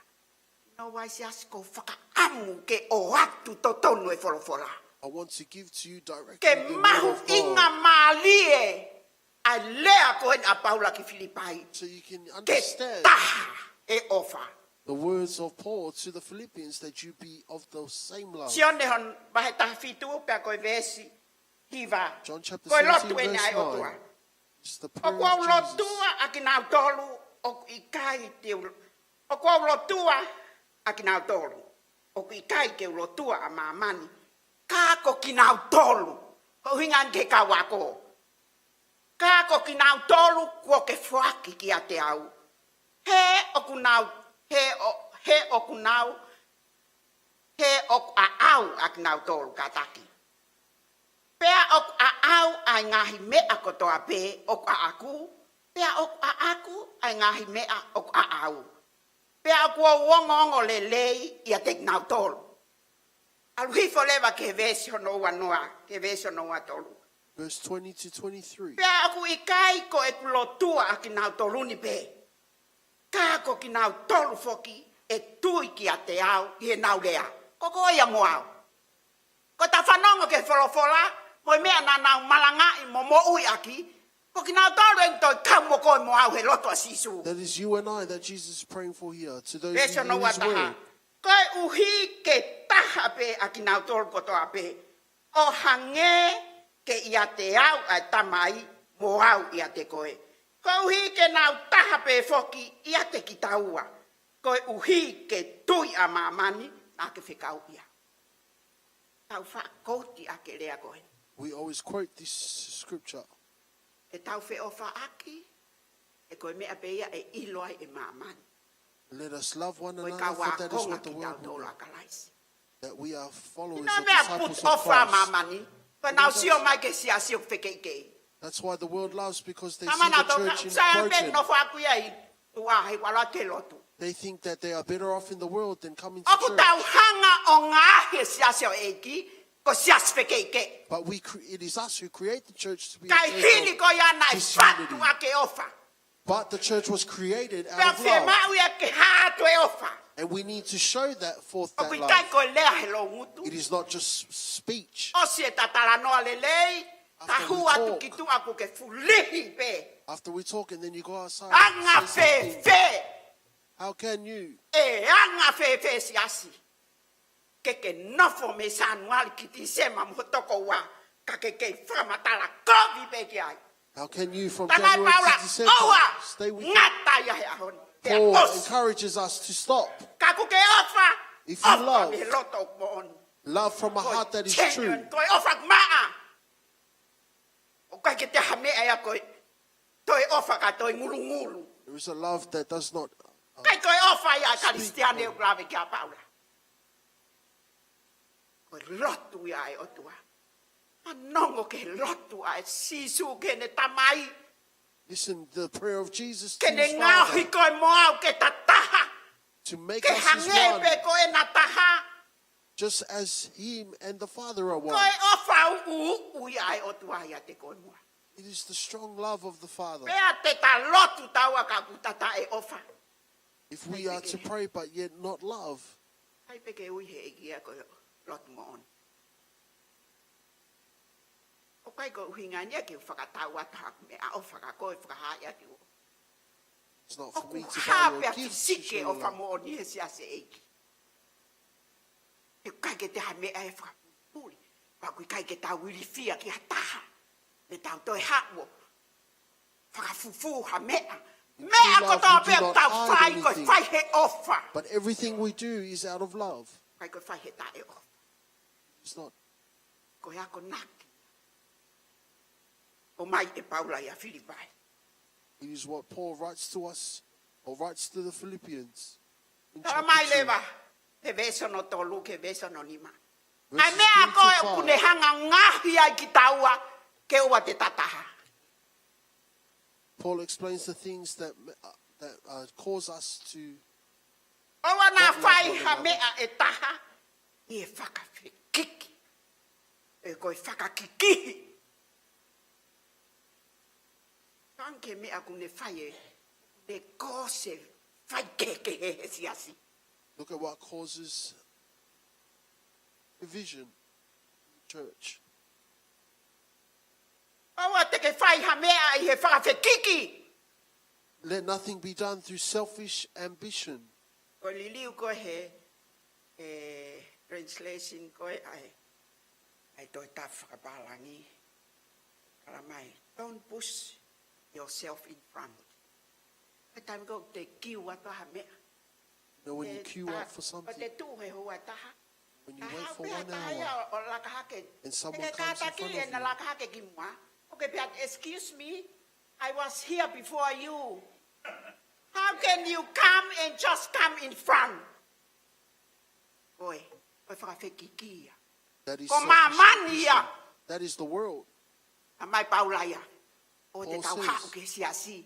Kinaua e siasi ʻoku ou fakaʻamu ke ʻoatu totonu e folofola. I want to give to you directly Ke the word of God. Mahuʻinga mālie ʻa e lea ko eni ʻa Paula ki Filipai. So you can Ke understand taha e ʻofa. The words of Paul to the Philippians that you be of the same love. Sione hono vahe taha fitu pea ko e veesi hiva. John chapter Ko e lotu seventeen, ʻena verse ʻa e ʻOtua. nine. It's the prayer ʻOku ou of Jesus. lotua ʻa kinautolu ʻoku ʻikai te u, ʻoku ou lotua ʻa kinautolu ʻoku ʻikai ke u lotua ʻa māmani, ka ko kinautolu, ko e ʻuhinga ʻeni ki he kau ako. Ka ko kinautolu kuo ke foaki kiate au. He ʻoku nau, he ʻo, he ʻoku nau, he ʻoku ʻaʻau ʻa kinautolu kātaki. Pea ʻoku ʻaʻau ʻa e ngaahi meʻa kotoa pē ʻoku ʻaʻaku, pea ʻoku ʻaʻaku ʻa e ngaahi meʻa ʻoku ʻaʻau. Pea ʻoku ou ongoongo lelei ʻiate kinautolu. ʻAlu hifo leva ki he veesi hono ua noa, ki he veesi hono ua tolu. Verse twenty to twenty-three. Pea ʻoku ʻikai ko ʻeku lotua ʻa kinautolu ni pē, ka ko kinautolu foki ʻe tui kiate au ʻi heʻenau lea. Ko koe ia mo au. Ko ʻeta fanongo ki he folofola, mo e meʻa naʻa nau malangaʻi mo moʻui ʻaki, ko kinautolu ʻe toe kau mo koe mo au he lotu ʻa Sīsū. That is you and I that Jesus is praying for here, to those Veesi who hono hear ua his taha. word. Koeʻuhi ke taha pē ʻa kinautolu kotoa pē, ʻo hangē ke ʻiate au ʻa e Tamai mo au ʻiate koe. Koeʻuhi ke nau taha pē foki ʻiate kitaua. Koeʻuhi ke tui ʻa māmani naʻa ke fekauʻi au. Tau faʻa kouti ʻa e lea ko ē. We always quote this scripture. ʻE tau feʻofaʻaki, he ko e meʻa pē ia ʻe ʻilo ai ʻe māmani. Let us love one Ko e another, kau for that is ākonga what the world will kitautolu know. ʻa Kalaisi. That we are followers Ina or meʻa disciples putu of ʻofa Christ. māmani, ko ʻenau That's sio mai ki he siasi ʻoku fekeʻikeʻi. That's why the world loves, because they see Tamana the tau church in sai pē broken. nofo ʻaku ia ʻi tuʻa he kuo ʻalu atu ki he lotu. They think that they are better off in the world than coming to church. ʻOku tau hanga ʻo ngaohi e siasi ʻo e ʻEiki, ko e siasi fekeʻikeʻi. But we cre-, it is us who create the church to be a Kae church hili of ko ia naʻe disunity. fatu ʻaki e ʻofa. But the church was created Pea out of love. fiemaʻu ia ke hā atu e ʻofa. And we need to show that forth, that ʻOku ʻikai love. ko e lea he loungutu. It is not just speech. ʻOsi ʻeta talanoa lelei, After we kahua atu talk. ki tuʻa kuo ke fulihi pē. After we talk and then you go outside and Anga say something. fēfē. How can you? ʻE anga fēfē siasi. Ke ke nofo mei Sānuali ki Tīsema mo e toko ua, ka ke kei fakamatala kovi pē ki ai. How can you from Talamai January Paula, to December ʻoua, stay with him? ngata ia he ʻaho ni. Pea Paul ʻosi. encourages us to stop. Ka ʻoku ke ʻofa, If you ʻofa love, mei he loto moʻoni. love from a Ko e heart that is genuine, true. ko e ʻofa maʻa. ʻOku ʻikai ke te ha meʻa ia ko e toe ʻofa ka toe ngulungulu. There is a love that does not, uh, ʻIkai ko e ʻofa ia ʻa e speak Kalisitiane for ʻoku lave ki ai ʻa Paula. Ko e lotu ia ʻa e ʻOtua. Fanongo ki he lotu ʻa Sīsū ki heʻene Tamai. Listen, the prayer of Jesus to Ke ne his ngaohi Father koe mo au ke ta taha. to make Ke us his hangē one, pē ko ʻena taha. just as him and the Father are one. Ko e ʻofa ʻuʻuʻu ia ʻa e ʻOtua ʻiate koe mo au. It is the strong love of the Father. Pea te ta lotu taua ka ʻoku ta taʻeʻofa. If we are to pray but yet not love, ʻIkai pē ke ui he ʻEiki ia ko e lotu moʻoni. ʻOku ʻikai ko e ʻuhinga ia ke u fakatau atu haʻaku meʻaʻofa kia koe, fakahā atu. It's not for me to buy your gifts to show your love. ʻOku hā pē ʻa e fisike ʻofa moʻoni he siasi ʻEiki. He ʻoku ʻikai ke te ha meʻa ʻe fakapuli. Pea ʻoku ʻikai ke tau ilifia ki ha taha. Pea tau toe haʻu ʻo fakafufū ha meʻa. Meʻa kotoa pē ʻoku tau fai, ko e fai he ʻofa. But everything we do is out of love. ʻIkai ko e fai he taʻeʻofa. It's not. Ko e akonaki ʻoku ʻomai ʻe Paula ʻia Filipai. It is what Paul writes to us, or writes to the Philippians in chapter two. Talamai leva, he veesi hono tolu ki he veesi hono nima. ʻA e meʻa ko ē ʻoku ne hanga ngaohi ai kitaua ke ʻoua te ta taha. Paul explains the things that, uh, that, uh, cause us to ʻOua naʻa fai ha meʻa ʻe taha ʻi he fakafekiki. ʻE ko e fakakikihi. Tangi ki he meʻa ʻoku ne fai ē, ne cause faikehekehe he siasi. Look at what causes division in the church. ʻOua te ke fai ha meʻa ʻi he fakafekiki. Let nothing be done through selfish ambition. Ko e liliu ko ē he, ʻe, translation ko ē ʻa e, ʻa e Tohi Tapu fakapālangi. Tala mai, don't push yourself in front. He taimi ko ē te kiu atu ha meʻa. You know, when you queue up for Ko something, te tuʻu he hoa taha. when you Ka wait hau for pē ha one taha ia hour, ʻo laka hake. and someone He ke comes in kātaki front ʻene of you, laka hake ki muʻa. ʻOku ke pehē, excuse me, I was here before you. How can you come and just come in front? Oi, ʻoku fakafekiki ia. that is Ko selfish māmani ia. ambition. That is the world. Tala mai Paula ia. ʻOua te Paul tau says, haʻu ki he siasi.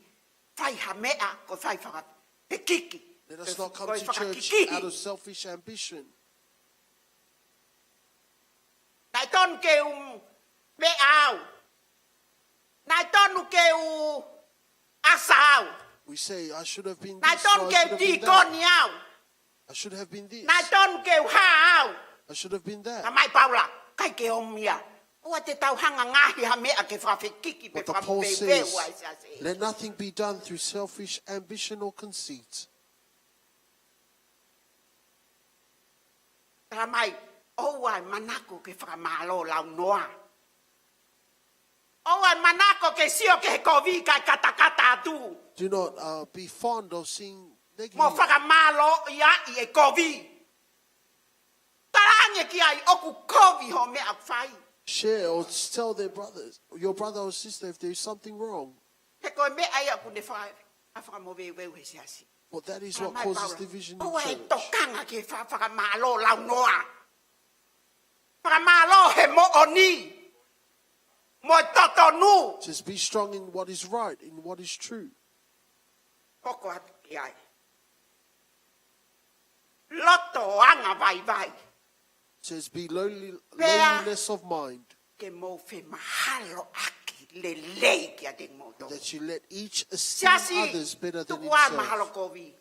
Fai ha meʻa, ko e fai fakafekiki. Let us not come Ko e to church fakakikihi. out of selfish ambition. Naʻe tonu ke u meʻa au. Naʻe tonu ke u ʻasa au. We say, I should have been Naʻe this, tonu or ke I u should have been that. tīkoni au. I should have been this. Naʻe tonu ke u hā au. I should have been that. Tala mai Paula, ʻikai ke ʻomi ia. ʻOua te tau hanga ʻo ngaohi ha meʻa ke fakafekiki pe But the Paul fakamoveuveu says, ai siasi. Let nothing be done through selfish ambition or conceit. Tala mai, ʻoua ʻe manako ke fakamālō launoa. ʻOua ʻe manako ke sio ki he kovi kae katakata atu. Do not uh, be fond of seeing Mo negative. fakamālōʻia ʻi he kovi. Talaange ki ai ʻoku kovi hoʻo meʻa ʻoku fai. Share or tell their brothers, your brother or sister, if there is something wrong. He ko e meʻa ia ʻoku ne fai, ʻa fakamoveuveu he siasi. But that is Tala what mai causes Paula, division in ʻoua ʻe church. tokanga ki he fa-, fakamālō launoa. Fakamālō he moʻoni. Mo e totonu. Just be strong in what is right, in what is true. Hoko atu ki ai. Loto anga vaivai. Says be lonely, Pea- loneliness of mind. Ke mou femahaloʻaki lelei kiate kimoutolu. That you let each esteem Siasi, others better than tuku ā mahalo himself. Kovi.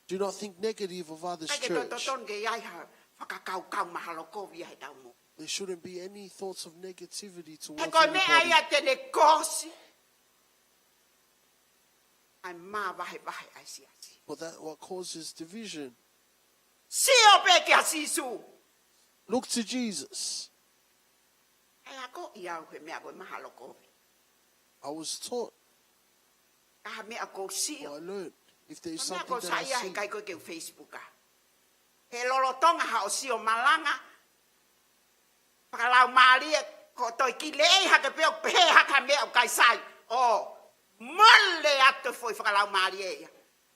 Do not think negative of others, ʻIkai ke church. totonu ke ʻi ai ha fakakaukau mahalo Kovi ʻi heʻetau moʻui. There shouldn't be any thoughts of negativity He towards ko e meʻa anybody. ia te ne kosi ʻa e māvahevahe ʻa e siasi. But that what causes division. Sio pē kia Sīsū. Look to Jesus. ʻE akoʻi au he meʻa ko e mahalo Kovi. I was taught, Ka ha meʻa ʻoku ou sio. or I learned, if there is Ko e meʻa something ʻoku ou that I saiʻia he see, ʻikai ko e ke u Facebook ā. He lolotonga haʻo sio malanga fakalaumālie, ko e toe kiʻi leʻei hake pē ʻo pehē hake ha meʻa ʻoku ʻikai sai. ʻO mole atu e foʻi fakalaumālie ia.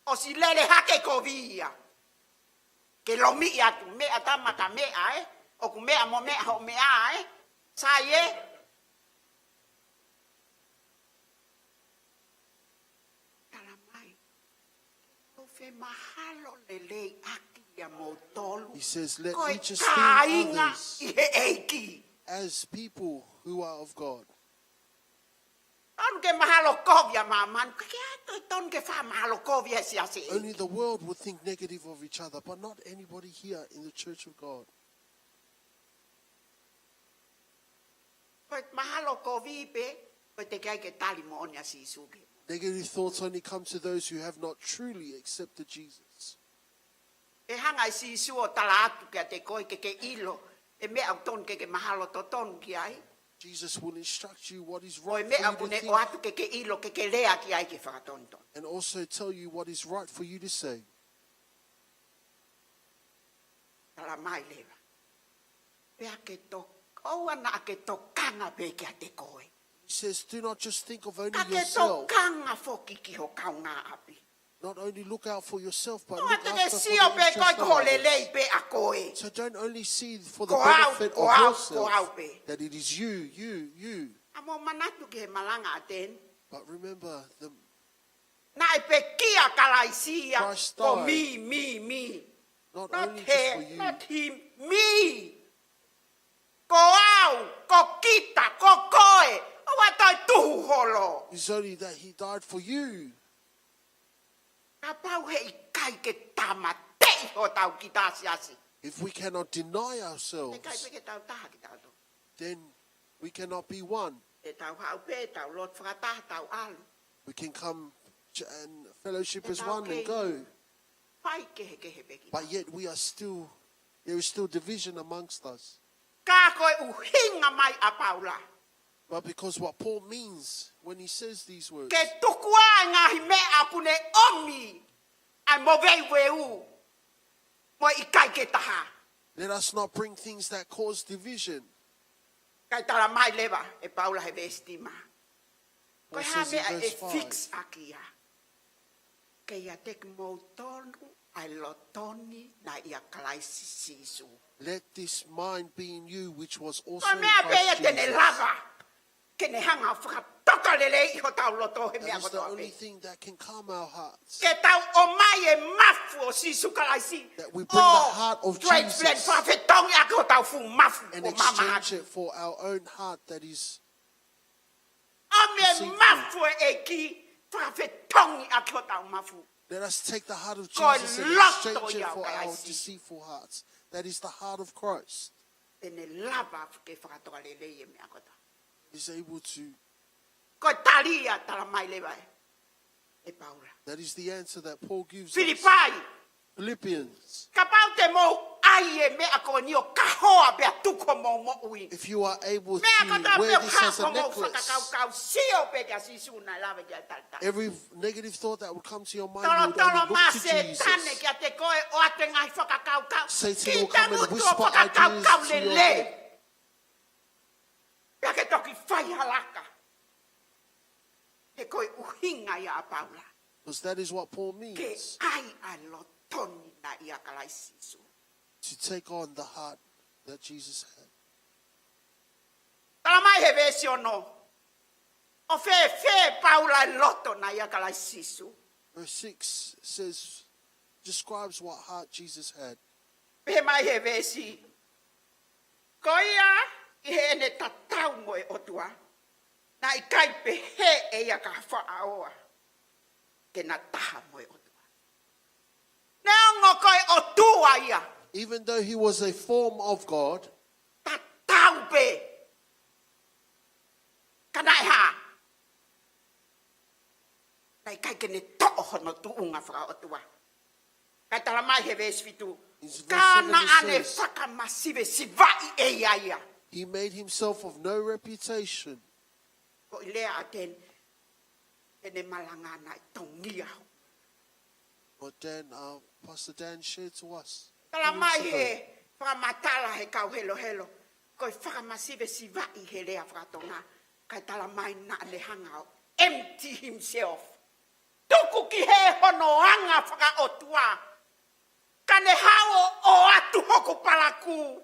ʻOsi lele hake Kovi ia. Ke lomiʻi atu, meʻa tama ka meʻa ē. ʻOku meʻa mo meʻa hoʻo meʻa ē. Sai ē. Tala mai. ʻOku femahalo lelei ʻaki ʻa moutolu. He says, let Ko e each esteem kāinga others ʻi he ʻEiki. as people who are of God. Tonu ke mahalo Kovi ʻa māmani, ka ke ato e tonu ke fakamahalo Kovi he siasi. Only the world would think negative of each other, but not anybody here in the church of God. Ko e mahalo Kovi pē, ko e teʻeki ai ke tali moʻoni ʻa Sīsū ke. Negative thoughts only come to those who have not truly accepted Jesus. ʻE hanga ʻe Sīsū ʻo tala atu kiate koe ke ke ʻilo e meʻa ʻoku tonu ke ke mahalo totonu ki ai. Jesus will instruct you what is Ko e right meʻa for ʻoku you ne to ʻoatu think, ke ke ʻilo, ke ke lea ki ai ke fakatonutonu. and also tell you what is right for you to say. Tala mai leva. Pea ke to, ʻoua naʻa ke tokanga pē kiate koe. He says, do not just think of only Ka ke yourself. Tokanga foki ki ho kaungāʻapi. Not only look out for yourself, but ʻOua look te ke after for sio the pē interest koe of ko ho lelei others. Pē ʻa koe. So don't only see for the Ko au, benefit ko of au, yourself, ko au pē. That it is you, you, you. ʻA mou manatu ki he malanga ʻa Teni. But remember, the, Naʻe pekia ʻa Kalaisi ia Christ ko died. Me, me, me. Not Not only just her, for you. Not him, me. Ko au, ko kita, ko koe. ʻOua toe tuhu holo. It's only that he died for you. Kapau heʻikai ke tāmateʻi hotau kiʻi siasi. If we cannot deny ourselves, ʻIkai pē ke tau taha kitautolu. Then we cannot be one. ʻE tau haʻu pē, tau lotu fakataha, tau ʻalu. We can come ch- and fellowship ʻE as tau one and kei go. Fai kehekehe pē kita. But yet we are still, there is still division amongst us. Ka ko e ʻuhinga mai ʻa Paula. But because what Paul means when he says these words, Ke tuku ā e ngaahi meʻa ʻoku ne ʻomi ʻa e moveuveu mo e ʻikai ke taha. let us not bring things that cause division. Kae tala mai leva ʻe Paula he veesi nima, ko e Paul hā says in meʻa ʻe verse five, fix ʻaki ia? Ke ʻiate kimoutolu ʻa e loto ni naʻe ʻia Kalaisi Sīsū. Let this mind be in you, which was Ko also e in meʻa pē ia Christ te ne Jesus. lava ke ne hanga ʻo fakatoka lelei ʻi hotau loto he That meʻa is the kotoa only pē. Thing that can calm our hearts. Ke tau ʻomai e mafu ʻo Sīsū Kalaisi. That we bring the heart of Transplant, Jesus fakafetongi ʻaki hotau fuʻu mafu and ʻoku mamaha. Exchange it for our own heart that is ʻOmi e Sīsū. Mafu ʻo e ʻEiki, fakafetongi ʻaki hotau mafu. Let us take the heart of Ko e Jesus and loto exchange it ia ʻo for our Kalaisi. Deceitful hearts. That is the heart of Christ. Te ne lava ke fakatoka lelei e meʻa kotoa. He's able to. Ko e tali ia tala mai leva ʻe, ʻe Paula. That is the answer that Paul gives us. Filipai, Philippians. kapau te mou ʻai e meʻa ko eni ʻo kahoa pea tuku homou moʻui. If you are able Meʻa to kotoa pē wear ʻoku this as a hoko homou necklace, fakakaukau, sio pē kia Sīsū naʻe lave ki ai e talitali. every negative thought that would come to your mind, you would Tolotolo only mai look to Sētane Jesus. Kiate koe ʻo ʻoatu e ngaahi fakakaukau. Satan Ki will come and tangutu ʻo whisper fakakaukau ideas to your lelei. head. Pea ke toki fai ha laka. He ko e ʻuhinga ia ʻa Paula. Because that is what Paul Ke means. ʻai ʻa e loto ni naʻe ʻia Kalaisi Sīsū. To take on the heart that Jesus had. Tala mai he veesi ono. ʻO fēfē ʻe Paula e loto naʻe ʻia Kalaisi Sīsū? Verse six says, describes what heart Jesus had. Pehē mai he veesi. Ko ia ʻi heʻene tatau mo e ʻOtua. Naʻe ʻikai pehē ʻe ia ka faʻaoa. Ke na taha mo e ʻOtua. Neongo ko e ʻOtua ia. Even though he was a form of God, Tatau pē. Ka naʻe hā. Naʻe ʻikai ke ne toʻo hono tuʻunga fakaʻotua. Kae tala mai he veesi fitu. In verse Ka seven it naʻa ne says, fakamasivesivaʻi ʻe ia ia. He made himself of no reputation. Ko e lea ʻa Teni. Teni malanga naʻe tongia. What Dan, uh, Pastor Dan shared to us. Tala mai Few weeks ago. He fakamatala he kau helohelo. Ko e fakamasivesivaʻi he lea fakatonga. Kae tala mai naʻa ne hanga ʻo empty himself. Tuku ki he hono anga fakaʻotua. Ka ne haʻu ʻo ʻoatu hoku palakū.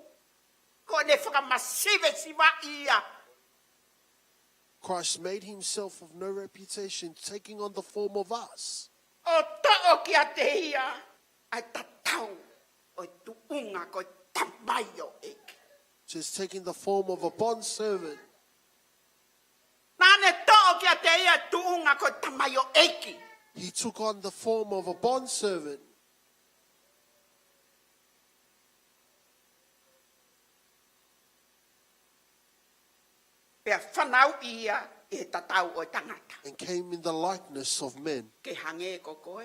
Ko ʻene fakamasivesivaʻi ia. Christ made himself of no reputation, taking on the form of us. ʻO toʻo kiate ia ʻa e tatau ʻo e tuʻunga ko e tamaioʻeiki. Just taking the form of a bondservant. Naʻa ne toʻo kiate ia tuʻunga ko e tamaioʻeiki. He took on the form of a bondservant. Pea fanauʻi ia ʻi he tatau ʻo e tangata. And came in the likeness of men. Ke hangē ko koe,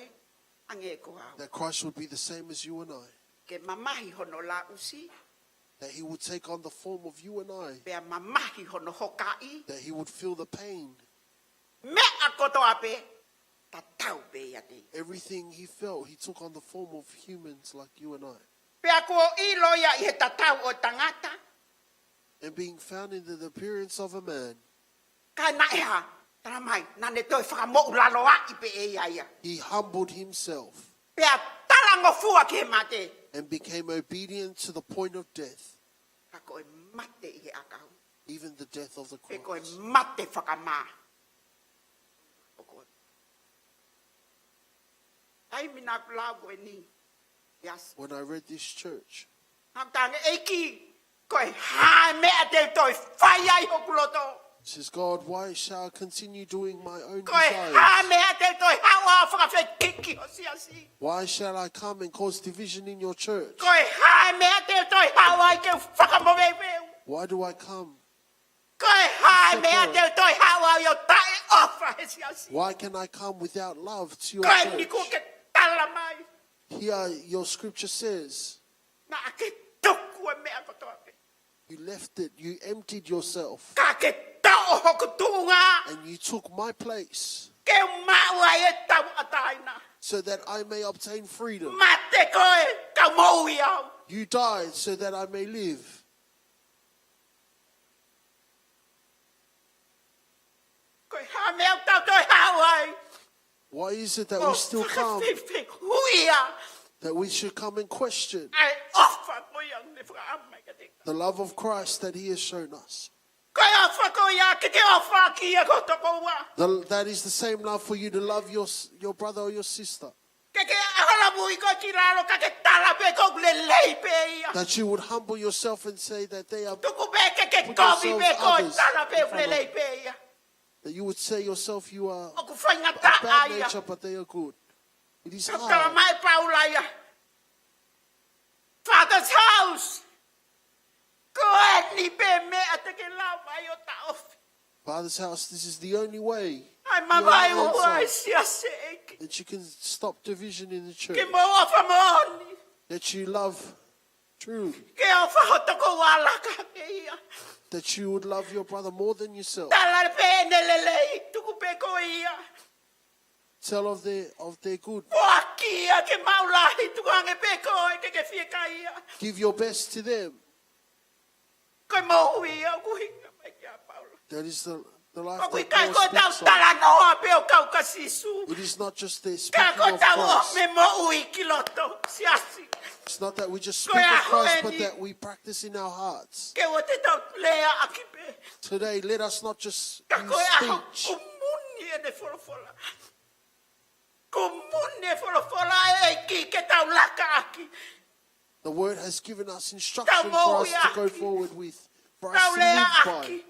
hangē ko au. That Christ would be the same as you and I. Ke mamahi hono laʻusi, That he would take on the form of you and I. pea mamahi hono hokaʻi, That he would feel the pain. meʻa kotoa pē, tatau pē ia te. Everything he felt, he took on the form of humans like you and I. Pea kuo ʻilo ia ʻi he tatau ʻo e tangata, And being found in the appearance of a man, ka naʻe hā, tala mai, naʻa ne toe fakamoʻulaloaʻi pē ʻe ia ia. He humbled himself Pea talangofua ki he mate, and became obedient to the point of death, ka ko e mate ʻi he ʻakau, even the death of the pe ko e cross. Mate fakamā. ʻO ko e taimi naʻa ku lau ko eni. Yes. When I read this church, Naʻa ku tala ange, ʻEiki, ko e hā e meʻa te u toe fai ai hoku loto? He says, God, why shall I continue doing my own Ko e hā e desires? Meʻa te u toe haʻu ʻo fakafekiki ho siasi? Why shall I come and cause division in your church? Ko e hā e meʻa te u toe haʻu ai ke u fakamoveuveu? Why do I come? Ko e hā e meʻa te u toe haʻu ai ʻo taʻeʻofa he siasi? Why can I come without love to your Ko eni church? Kuo ke tala mai, Here, your scripture says, naʻa ke tuku e meʻa kotoa pē, you left it, you emptied yourself, ka ke toʻo ʻo hoku tuʻunga. And you took my place Ke u maʻu ai e tauʻatāina. So that I may obtain freedom. Mate koe, ka u moʻui au. You died so that I may live. Ko e hā e meʻa ʻoku tau toe haʻu ai? Why is it that we still come, Fakafehuʻia. That we should come and question ʻA e ʻofa ko ia ne fakaʻamu mai kiate kita. The love of Christ that he has shown us? Ko e ʻofa ko ia ke ke ʻofa ki he tokoua. The, that is the same love for you to love your, s- your brother or your sister. Ke ke ʻalu mui koe ki lalo ka ke tala pē ʻoku lelei pē ia. That you would humble yourself and say that they are, Tuku pē ke ke Put kovi yourselves pē koe others tala pē in front of lelei pē ia. That you would say yourself you are ʻOku a faingataʻa bad ia. Nature, but they are good. It is Ka tala hard. mai Paula ia. Father's house. Ko eni pē meʻa te ke lava ai ʻo taʻofi. Father's house, this is the only way ʻAi mamahi ua e siasi ʻEiki. That you can stop division in the church. Ke mou ʻofa moʻoni. That you love truly. Ke ʻofa ho tokoua laka ke ia. That you would love your brother more than yourself. Tala pē ʻene lelei, tuku pē ko ia. Tell of their, of their good. Foaki ia ke maʻu lahi, tuku ange pē koe ke ke fiekaia. Give your best to them. Ko e moʻui ia ʻoku hinga mai kia Paula. That is the, the life ʻOku that ʻikai ko Paul e tau speaks of. Talanoa pē ʻo kau kia Sīsū. It is not just the Ka speaking ko e of tau Christ. ʻOmi e moʻui ki loto, siasi. It's not that we just Ko e speak of ʻaho Christ, but eni. That we practice in our hearts. Ke ʻoua te tau leaʻaki pē. Today, let us not just Ka use ko e ʻaho speech. ʻoku muni ʻene folofola. ʻOku muni e folofola ʻa e ʻEiki ke tau lakaʻaki. The word has given us instruction for us to go Tau moʻuiʻaki. Forward with, for Tau us to live leaʻaki. By.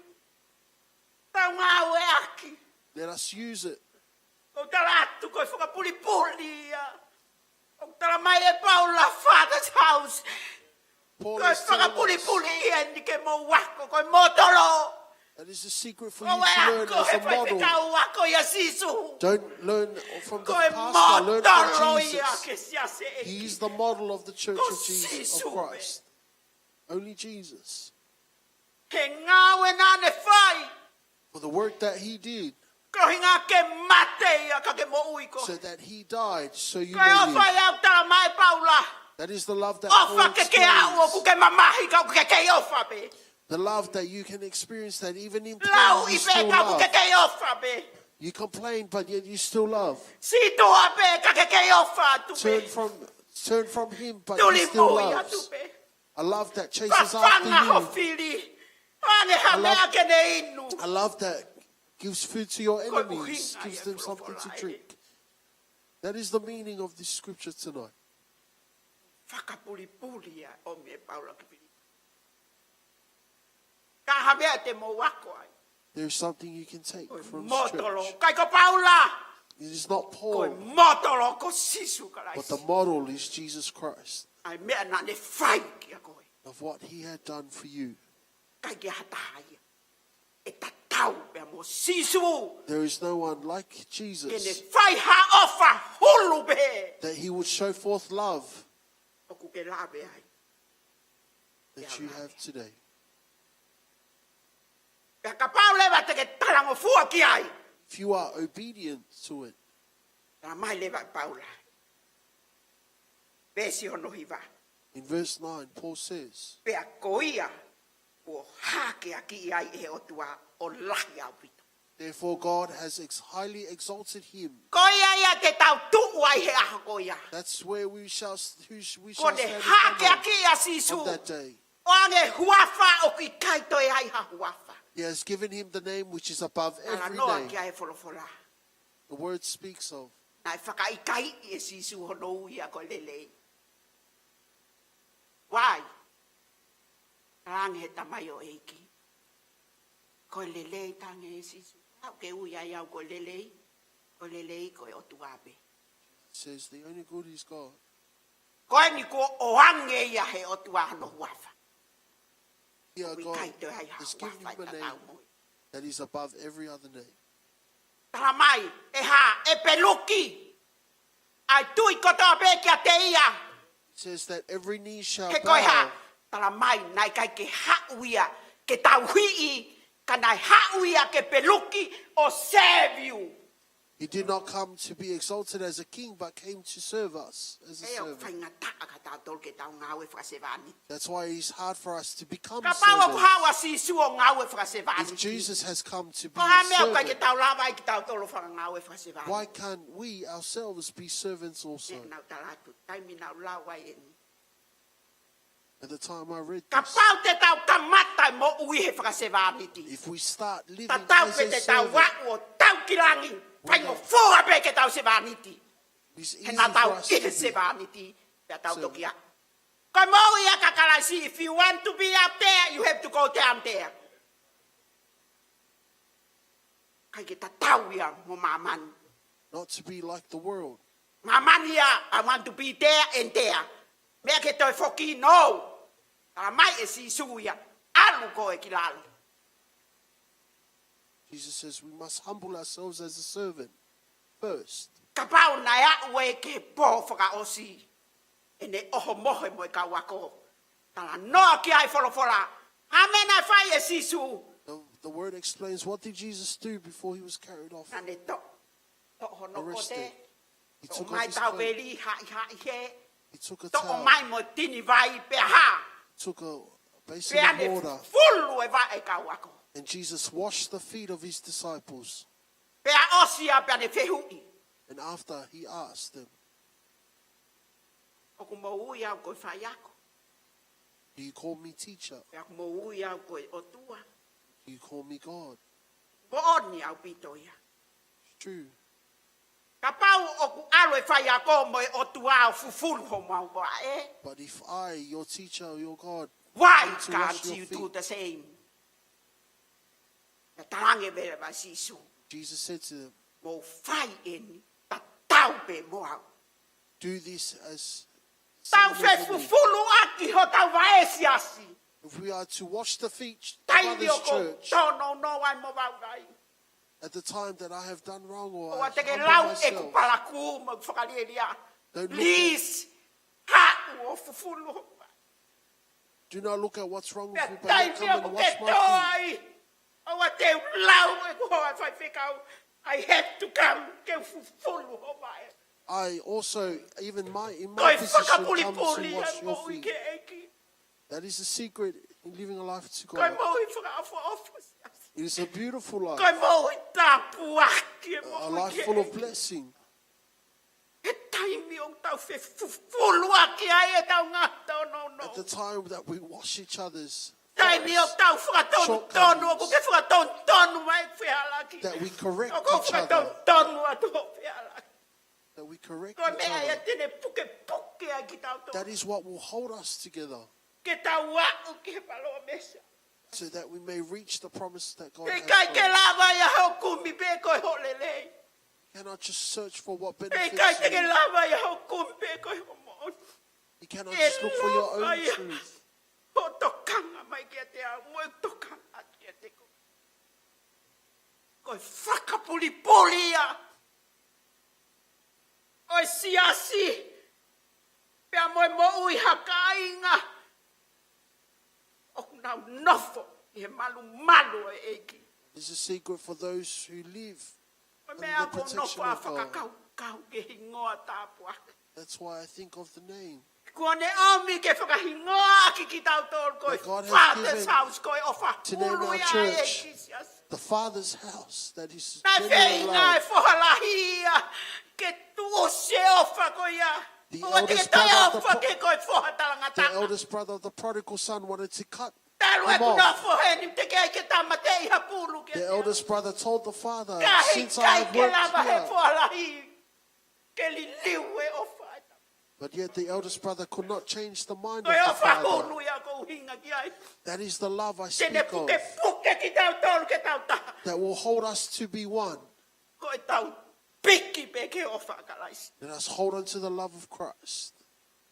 Tau ngāueʻaki. Let us use it. ʻOku tala atu ko e fakapulipuli ia. ʻOku tala mai ʻe Paula Father's house. Paul Ko e is telling us fakapulipuli ia eni ke mou ako, ko e mōtolo. That is the secret for Ko you e to learn ako as he a model. Faifekau ako ʻia Sīsū. Don't learn from the Ko e pastor, learn mōtolo from ia Jesus. Ke siasi ʻEiki. He is the model of the church Ko of Jesus, Sīsū of pē. Christ. Only Jesus. He ngāue naʻa ne fai. For the work that he did, Ko hinga ke mate ia ka ke moʻui ko. So that he died, so you Ko e may ʻofa live. Ia ʻoku tala mai Paula. That is the love that Paul ʻOfa ke ke aʻu ʻoku explains ke mamahi ka ʻoku ke kei ʻofa pē. The love that you can experience that even in pain, Lauʻi you pē still ka ʻoku ke love. Kei ʻofa pē. You complain, but yet you still love. Sītuʻa pē ka ke kei ʻofa atu pē. Turn from, turn from him, but you still Tulimui atu love. Pē. A love that chases after Fafanga ho you. Fili. Ange ha A love- meʻa ke ne inu. A love that gives food to your Ko e enemies, ʻuhinga gives ia them ko something to Falaʻe. Drink. That is the meaning of this scripture tonight. Fakapulipuli ia ʻomi ʻe Paula ki Filipai. Ka ha meʻa te mou ako ai. There is something you can take Ko e from this mōtolo. Church. ʻIkai ko Paula. It is not Ko e Paul, mōtolo ko Sīsū but Kalaisi. The model is Jesus Christ, ʻA e meʻa naʻa ne fai kia koe. Of what he had done for you. ʻIkai ke ha taha ia. ʻE tatau pea mo Sīsū. There is no one like Ke ne Jesus, fai ha ʻofa hulu pē. That he would show forth love ʻOku ke lave ai. That you have today. Pea kapau leva te ke talangofua ki ai. If you are obedient to it, Tala mai leva ʻe Paula. Veesi hono hiva. In verse nine, Paul says, Pea ko ia, kuo hākeakiʻi ai ʻe he ʻOtua ʻo lahi ʻaupito. Therefore God has ex- highly exalted him. Ko ia ia te tau tuʻu ai he ʻaho ko ia. That's where we shall, s- who sh- we Kuo shall ne stand upon hākeakiʻi ʻa Sīsū. On that day. ʻO ange huafa ʻoku ʻikai toe ai ha huafa. He has given him the name which is above every Talanoa name. Ki ai e folofola. The word speaks of. Naʻe fakaʻikaiʻi ʻe Sīsū hono ui ia ko e lelei. Why? Talaange he tamaioʻeiki. Ko e lelei talaange ʻe Sīsū. Haʻu ke ui ai au ko e lelei. Ko e lelei ko e ʻOtua pē. Says the only good is God. Ko eni kuo ʻoange ia he ʻOtua hono huafa. Here ʻOku God ʻikai toe ai ha has given huafa him a ʻe tatau name mo ia. That is above every other name. Tala mai, ʻe hā, ʻe peluki. ʻA e tui kotoa pē kiate ia. It says that every knee shall He ko e hā, bow. Tala mai, naʻe ʻikai ke haʻu ia, ke tauhiʻi, Ka naʻe haʻu ia ke peluki ʻo serve you. He did not come to be exalted as a king, but came to serve us as a ʻE ʻoku servant. faingataʻa ka tautolu ke tau ngāue fakasevāniti. That's why it's hard for us to become Kapau ʻoku servants. haʻu ʻa Sīsū ʻo ngāue fakasevāniti. If Jesus has come to be Ko e hā e a meʻa ʻoku ʻikai ke servant, tau lava ai ke tautolu fakangāue fakasevāniti? Why can't we ourselves be servants also? Meʻa naʻa ku tala atu, taimi naʻa ku lau ai eni. At the time I read this, Kapau te tau kamata e moʻui he fakasevāniti, if we start living tatau as pē a te tau servant, aʻu ʻo tau ki langi, faingofua pē ke tau sevāniti. it's easy He for naʻa tau us to ʻi he be. sevāniti, pea tau So- toki aʻu. Ko e moʻui ʻa Kalaisi, if you want to be up there, you have to go down there. ʻIkai ke tatau ia mo māmani. Not to be like the world. Māmani ia, I want to be there and there. Meʻa ke toe foki, no. Talamai ʻe Sīsū ia, ʻalu koe ki lalo. Jesus says we must humble ourselves as a servant first. Kapau naʻe aʻu ē ki he pō fakaʻosi, ʻene ʻohomohe mo e kau ako. Talanoa ki ai e folofola. Hā e meʻa naʻe fai ʻe Sīsū? The, the word explains, what did Jesus do before he was carried off? Naʻa ne toʻo, toʻo hono Arrested. kote, He toʻo took mai off his tau coat, veli, haʻihaʻi hē, he took a toʻo towel, mai mo e tini vai pea hā. Took a basin Pea of ne water, fufulu e vaʻe kau ako. And Jesus washed the feet of his disciples. Pea ʻosi ia pea ne fehuʻi. And after he asked them, ʻOku mou ui au ko e faiako. Do you call me teacher? Pea ʻoku mou ui au ko e ʻOtua. Do you call me God? Moʻoni ʻaupito ia. It's true. Kapau ʻoku ʻalu e faiako mo e ʻOtua ʻo fufulu homau vaʻe. But if I, your teacher, your God, Why come to wash can't your you feet, do the same? Naʻe talaange leva ʻe Sīsū, Jesus said to them, mou fai eni tatau pē mo au. Do this as Tau same as with me. Fefufuluʻaki hotau vaʻe siasi. If we are to wash the feet of Taimi others' ʻoku ou church, tōnounou ai mo vau ai. at the time that I have done wrong or I ʻOua te ke humble lau ʻeku myself, palakū mo e fakalielia. Don't look at- Please, haʻu ʻo fufulu. Do not look at what's wrong with Pea me, but yet taimi come and ʻoku ke wash tō my feet. Ai, ʻoua te u lau ʻeku hoa faifekau. I have to come ke u fufulu ho vaʻe. I also, even my, in Ko my e position, come to fakapulipuli ʻa e wash your moʻui feet. ki he ʻEiki. That is the secret in living a life to Ko e God. moʻui fakaʻofoʻofa siasi. It is a beautiful Ko e life, moʻui tāpuaki e a moʻui life ki he full of ʻEiki. Blessing. He taimi ʻoku tau fefufuluʻaki ai ʻetau ngaahi tōnounou. At the time that we wash each other's Taimi ʻoku faults, tau fakatonutonu, shortcomings, ʻoku ke fakatonutonu mai fehālaaki. That we correct ʻOku ou each other. Fakatonutonu atu ho fehālaaki. That we correct Ko e each meʻa ia other. Te ne pukepuke ai kitautolu. That is what will hold us together, Ke tau aʻu ki he palōmesi. so that we may reach the promise that God He has ʻikai ke for us. Lava ia hoʻo kumi pē ko e hoʻo lelei. You cannot just search for what He benefits ʻikai ke you. Lava ia hoʻo kumi pē ko e hoʻo moʻoni. You cannot just look for your own He lava ia truth. Hoʻo tokanga mai kiate au, mo e tokanga atu kiate koe. Ko e fakapulipuli ia ʻo e siasi, pea mo e moʻui ha kāinga ʻoku nau nofo ʻi he malumalu ʻo e ʻEiki. It's a secret for those who live Ko e under meʻa the ʻoku ou protection nofo ʻo of God. Fakakaukau ki he hingoa tāpuaki. That's why I think of the name. Kuo ne ʻomi ke fakahingoa ʻaki kitautolu ko e That God has Father's given House, ko e ʻofa to name hulu our ia ʻa e church, ʻEiki siasi. The Father's house that is Naʻe genuine feinga e love. Foha Lahi ia ke tuʻusi e ʻofa ko ia. The ʻOua te ke eldest toe brother of the ʻofa pro- ke ko e foha The talangataʻa. eldest brother of the prodigal son wanted to cut Talu him ʻeku off. Nofo heni, te ke ʻai ke tāmateʻi ha pulu ke The eldest brother told the father, Ka he "Since I ʻikai have ke worked Lava he here, Foha Lahi ke liliu e ʻofa. But yet the eldest brother could not change the mind Ko of e the ʻofa father." hulu ia ʻoku ou hinga ki ai. That is the love I Te ne speak of, pukepuke kitautolu ke tau taha. that will hold us to be one. Ko e tau piki pē ki he ʻofa ʻa Kalaisi. Let us hold on to the love of Christ,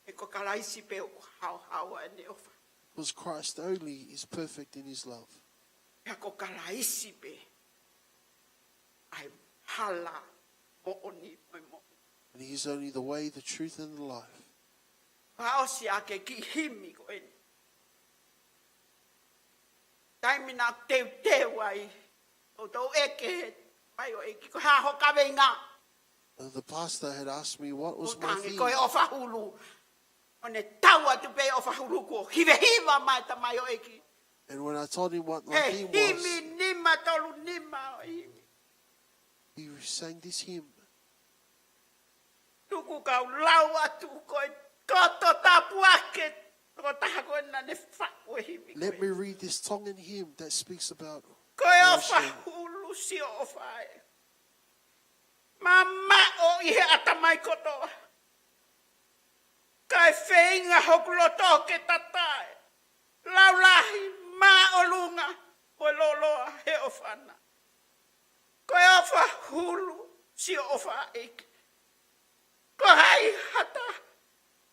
He ko Kalaisi pē ʻoku haohaoa ʻene ʻofa. because Christ only is perfect in his love. He ko Kalaisi pē ʻa e hala, moʻoni mo e moʻui. And he is only the way, the truth, and the life. Fakaʻosi ʻaki e kiʻi himi ko eni. Taimi naʻa teuteu ai, ʻo tau ʻeke, mai ʻo ʻEiki, ko e hā ho kaveinga? And the pastor had asked me what was my theme. Ko e ʻofa hulu. ʻO ne tau atu pē ʻofa hulu kuo hivehiva mai e tamaioʻeiki. And when I told him what my theme was, he himi nima tolu nima ʻo himi. He sang this hymn. Tuku ke u lau atu ko e, ko e tokotaha tāpuaki, tokotaha ko ē naʻa ne faʻu e himi ko ē. Let me read this Tongan hymn that speaks about Ko e ʻofa hulu siʻo ʻofa ē. Mamaʻo ʻi he ʻatamai kotoa. Kae feinga hoku loto ke tatae. Laulahi māʻolunga mo e lōloa he ʻofa na. Ko e ʻofa hulu siʻo ʻofa ʻEiki. Ko hai ha taha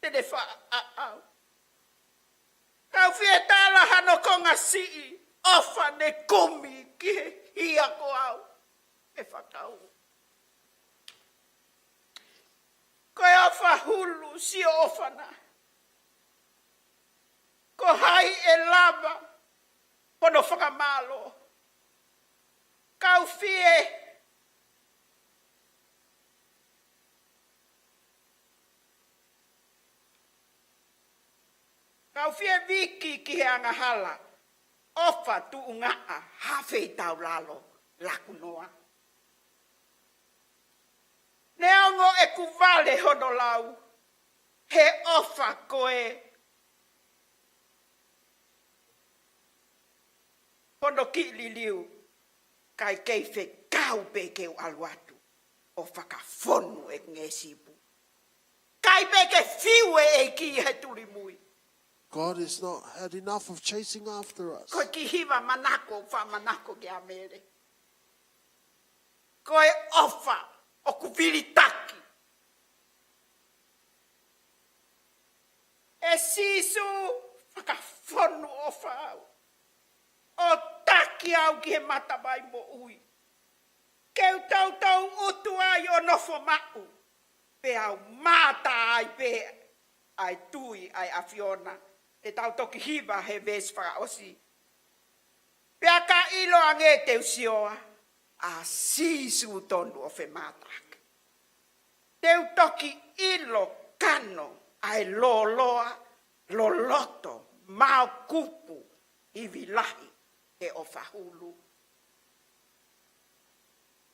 te ne faʻa ʻaʻau. Kau fie tala hano konga siʻi ʻofa ne kumi ki he hia ko au. ʻE fakau. Ko e ʻofa hulu siʻo ʻofa na. Ko hai ʻe lava hono fakamālō. Kau fie, kau fie viki ki he angahala. ʻOfa tuʻungaʻa ha feitaulalo laku noa. Neongo ʻeku vale hono lau, he ʻofa ko ē hono kiʻi liliu, kae kei fekau pē ke u ʻalu atu ʻo fakafonu ʻeku ngeʻesi ipu. Kae pē ke fiu e ʻEiki he tuli mui. God is not had enough of chasing after us. Ko e kiʻi hiva manako, faʻa manako kia Mele. Ko e ʻofa ʻoku vilitaki. ʻE Sīsū, fakafonu ʻofa au. ʻO taki au ki he matavai moʻui. Ke u toutou utu ai ʻo nofo maʻu. Pea u mātā ai pē ʻa e tui ʻa e ʻAfiona. Te tau toki hiva he veesi fakaʻosi. Pea ka ʻiloange te u sioa, ʻa Sīsū tonu ʻo femātaaki. Te u toki ʻilo kano ʻa e lōloa, loloto, maokupu, ivi lahi, he ʻofa hulu.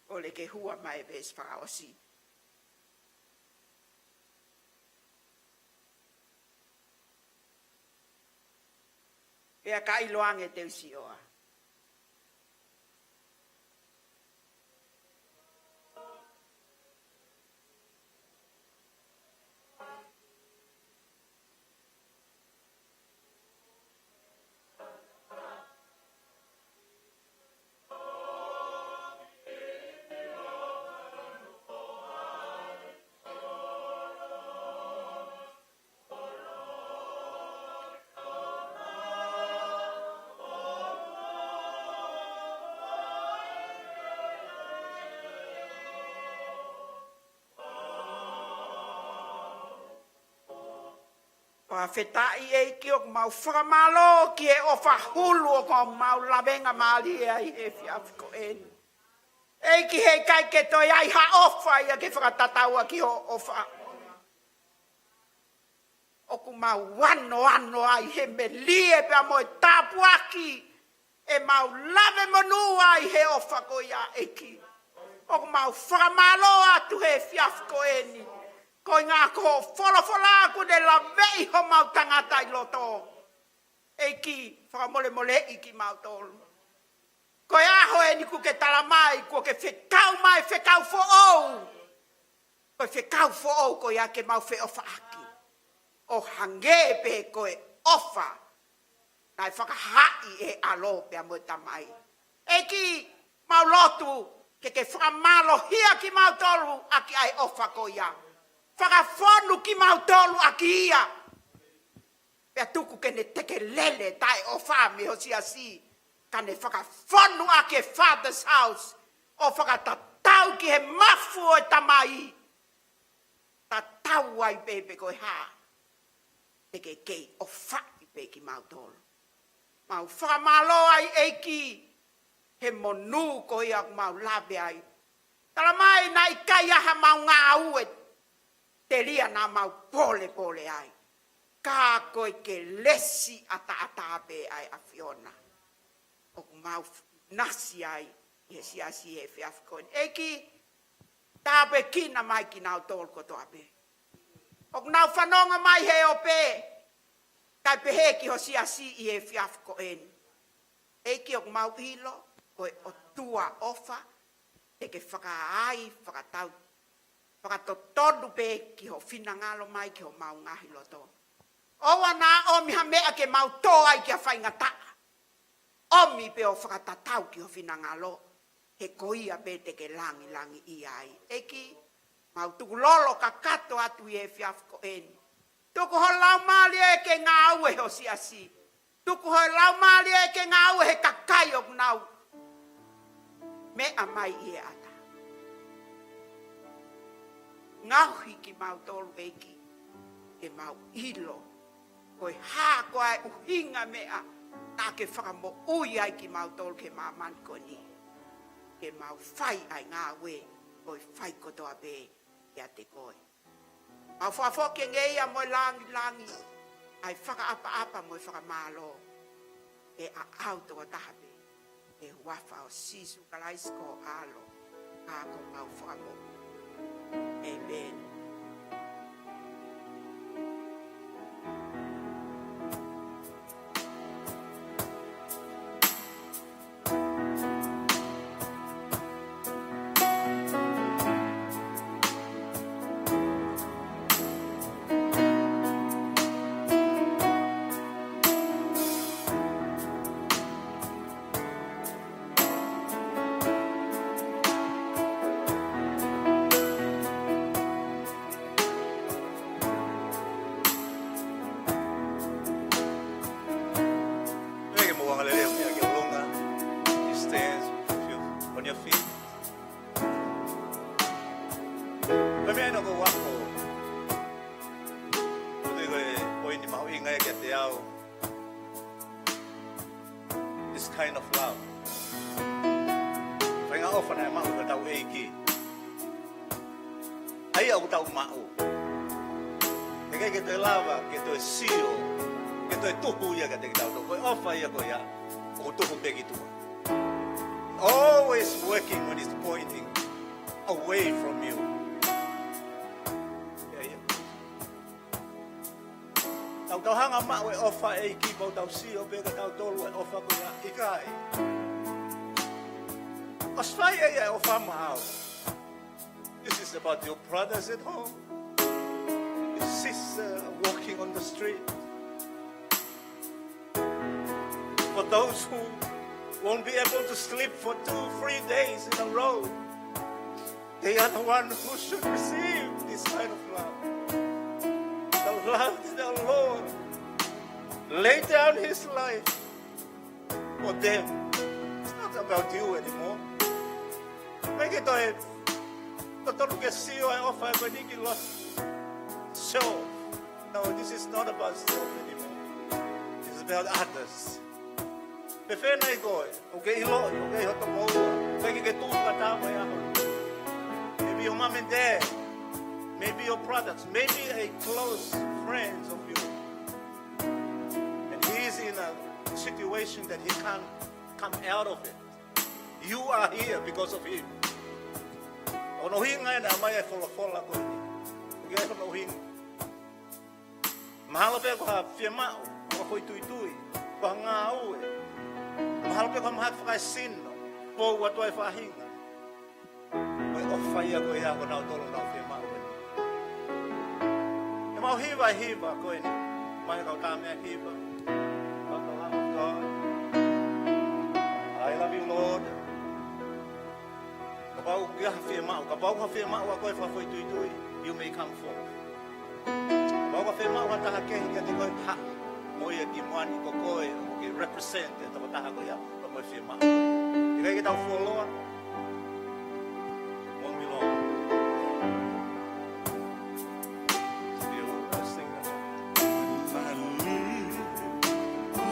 ʻOle ke hua mai e veesi fakaʻosi. Pea ka ʻiloange te u sioa. Fakafetaʻi ʻEiki ʻoku mau fakamālō ki he ʻofa hulu ʻoku mau lavengamālie ai he efiafi ko eni. ʻEiki heʻikai ke toe ai ha ʻofa ia ke fakatatau ki hoʻo ʻofa. ʻOku mau anoano ai he melie pea mo e tāpuaki ʻe mau lave monū ai he ʻofa ko ia ʻEiki. ʻOku mau fakamālō atu he efiafi ko eni. Ko e ngaahi folofola ʻoku ne laveʻi homau tangata ʻi loto. ʻEiki, fakamolemoleʻi kimautolu. Ko e ʻaho eni kuo ke tala mai, kuo ke fekau mai, fekau foʻou. Ko e fekau foʻou ko ia ke mau feʻofaʻaki. ʻO hangē pē ko e ʻofa naʻe fakahaaʻi ʻe he ʻAlo pea mo e Tamai. ʻEiki, mau lotu ke ke fakamālohia kimautolu ʻaki ʻa e ʻofa ko ia. Fakafonu kimautolu ʻaki ia. Pea tuku ke ne tekelele taʻeʻofa mei ho siasi. Ka ne fakafonu ʻaki e Father's House. ʻO fakatatau ki he mafu ʻo e Tamai. Tatau ai pē pe ko e hā. Te ke kei ʻofaʻi pē kimautolu. Mau fakamālō ai ʻEiki, he monū ko ia ʻoku mau lave ai. Tala mai naʻe ʻikai ha mau ngāue telia naʻa mau polepole ai. Ka ko e kelesi ʻataʻatā pē ʻa e ʻAfiona ʻoku mau nasi ai ʻi he siasi he efiafi ko eni. ʻEiki, tāpuekina mai kinautolu kotoa pē ʻoku nau fanongo mai he ope, kae pehē ki ho siasi ʻi he efiafi ko eni. ʻEiki, ʻoku mau ʻilo ko e ʻOtua ʻofa, te ke fakaai, fakatau, fakatotonu pē ki ho finangalo mai ki homau ngaahi loto. ʻOua naʻa ʻomi ha meʻa ke mau tō ai ki ha faingataʻa. ʻOmi pē ʻo fakatatau ki ho finangalo, he ko ia pē te ke langilangiʻia ai. ʻEiki, mau tukulolo kakato atu ʻi he efiafi ko eni. Tuku ho Laumālie ke ngāue ho siasi. Tuku ho Laumālie ke ngāue he kakai ʻoku nau meʻa mai ʻi he ʻata. Ngaohi kimautolu ʻEiki, ke mau ʻilo ko e hā koā e ʻuhinga meʻa naʻa ke fakamoʻui ai kimautolu ki he māmani ko eni, ke mau fai ʻa e ngāue ʻo e fai kotoa pē kiate koe. Mau fakafoki ange ia mo e langilangi, ʻa e fakaʻapaʻapa mo e fakamālō, ʻe ʻaʻau tokotaha pē, ʻi he huafa ʻo Sīsū Kalaisi ko ho ʻAlo, ʻa ko homau Fakamoʻui. ʻĒmeni. Pea ke mou angalelei ʻo meʻa ki ʻolunga. You stand, if you're on your feet. Ko e meʻa ena ʻoku ou ako, ko e, ko e poini mahuʻinga ia kiate au. This kind of love. Faʻahinga ʻofa naʻe maʻu ʻe hotau ʻEiki. ʻA ia ʻoku tau maʻu. He ʻikai ke toe lava ke toe sio, ke toe tuhu ia kiate kitautolu. Ko e ʻofa ia ko ia ʻoku tuhu pē ki tuʻa. Always working when it's pointing away from you. Yeah, yeah. Tau, tau hanga maʻu e ʻofa ʻa e ʻEiki, pau tau sio pē kitautolu e ʻofa ko ia, ʻikai. ʻOsi fai ʻe ia e ʻofa maʻau. This is about your brothers at home, your sister walking on the street. For those who won't be able to sleep for two, three days in a row, they are the one who should receive this kind of love. The love that our Lord laid down his life for them. It's not about you anymore. Make it a, totonu ke sio e ʻofa ko eni ki loto self. No, this is not about self anymore. It's about others. Pe fēnei koe, ʻoku ke ʻiloʻi, ʻoku ke ʻi ho tokoua, ʻoku ke tuʻu fakataha mo e ʻaho. Maybe your mom and dad, maybe your brothers, maybe a close friends of you. And he is in a situation that he can't come out of it. You are here because of him. Hono ʻuhinga ena ʻa e ʻomai e folofola ko eni. ʻOku ʻi ai hono ʻuhinga. Mahalo pē ko ha fiemaʻu, ko ha foʻi tuitui, ko ha ngāue. Mahalo pē ko ha mahaki fakaesino, ko ʻoku ʻi ai e faʻahinga. Ko e ʻofa ia ko ia ʻoku nau tolo nau fiemaʻu eni. Ke mau hiva e hiva ko eni, mai kau tā meʻa hiva. Kau tā lava ko, I love you, Lord. Kapau ʻoku ʻi ai ha fiemaʻu, kapau ʻoku ʻi ai ha fiemaʻu ʻa koe fakafoʻituitui, you may come forth. Kapau ʻoku ʻi ai ha fiemaʻu ʻa ha taha kehe kiate koe, haʻu mo ia ki muʻa ni, ko koe ʻoku ke represent e tokotaha ko ia, pea mo e fiemaʻu. ʻIkai ke tau fuoloa. Won't be long. Still, let's sing that. I live, I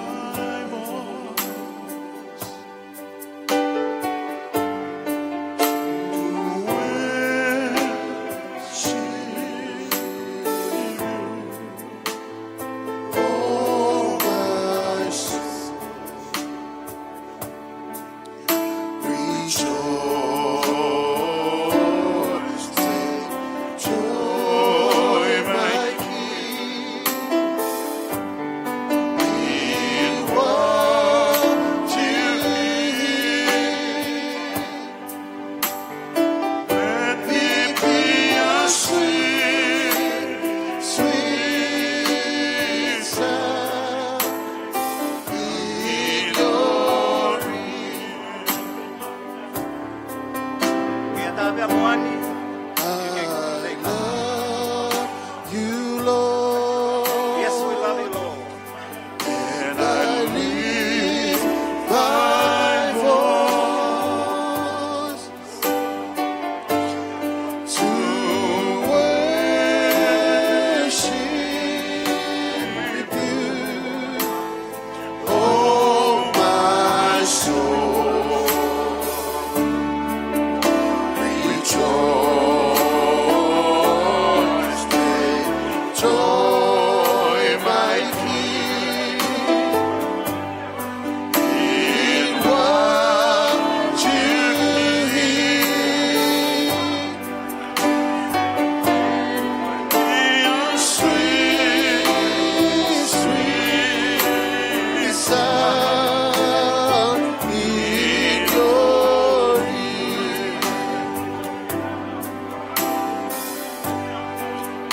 Son in glory.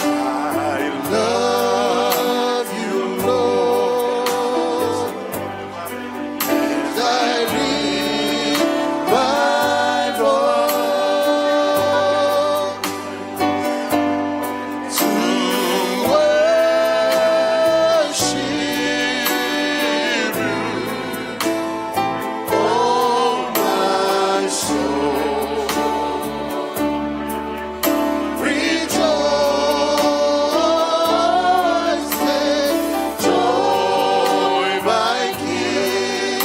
I love you, Lord, and I lift my voice to worship you, oh my soul. Rejoice, take joy, my King,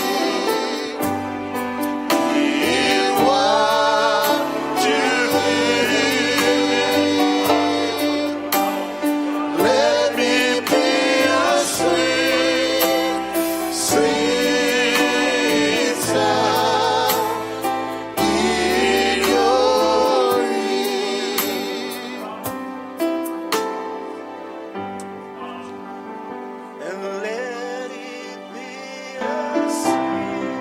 in what you hear. Let me be a sweet, sweet sound in your ear. And let it be a sweet,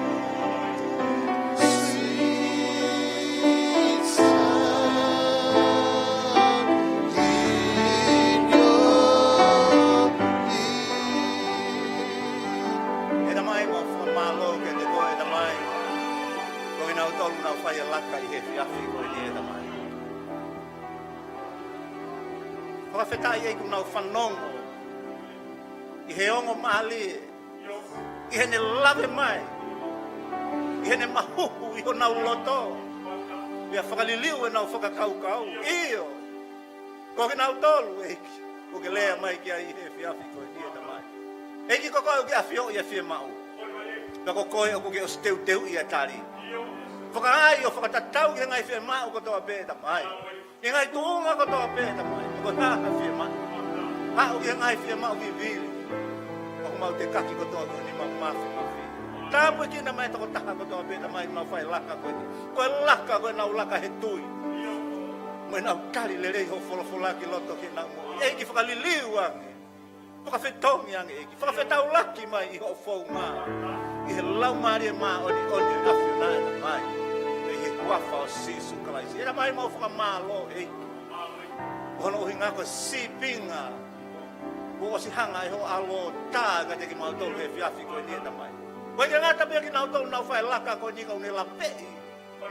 sweet sound in your ear. ʻE Tamai, mau fakamālō kiate koe, ʻe Tamai, ko kinautolu naʻa nau fai e laka ʻi he efiafi ko eni, ʻe Tamai. Fakafetaʻi ʻEiki kuo nau fanongo ʻi he ongo mālie, ʻi heʻene lave mai, ʻi heʻene mahuhu ʻi honau loto, pea fakaliliu ʻenau fakakaukau. ʻIo, ko kinautolu, ʻEiki, ʻoku ke lea mai ki ai ʻi he efiafi ko eni, ʻe Tamai. ʻEiki, ko koe ʻoku ke ʻafioʻi e fiemaʻu, pea ko koe ʻoku ke ʻosi teuteuʻi e tali. Fakaai ʻo fakatatau ki he ngaahi fiemaʻu kotoa pē, ʻe Tamai. ʻI he ngaahi tuʻunga kotoa pē, ʻe Tamai, ko e hā ha fiemaʻu, haʻu ki he ngaahi fiemaʻu vivili, ʻoku mau tekaki kotoa ki ho nima mafimafi. Tāpuekina mai e tokotaha kotoa pē, ʻe Tamai, ʻoku nau fai e laka ko eni. Ko e laka ko ē ʻenau laka he tui, mo ʻenau tali lelei hoʻo folofola ki loto ki heʻenau moʻui. ʻEiki, fakaliliu ange, fakafetongi ange, ʻEiki. Fakafetaulaki mai ʻi hoʻo founga, ʻi he Laumālie Māʻoniʻoni ʻo e ʻAfiona, ʻe Tamai, ʻi he huafa ʻo Sīsū Kalaisi. ʻE Tamai, mau fakamālō, ʻEiki, ko hono ʻuhinga ko e sīpinga kuo ʻosi hanga ʻe hoʻo ʻAlo ʻo tā kiate kimautolu he efiafi ko eni, ʻe Tamai. ʻOku ʻikai ke ngata pē kinautolu naʻa nau fai e laka ko eni, ka ʻoku ne laveʻi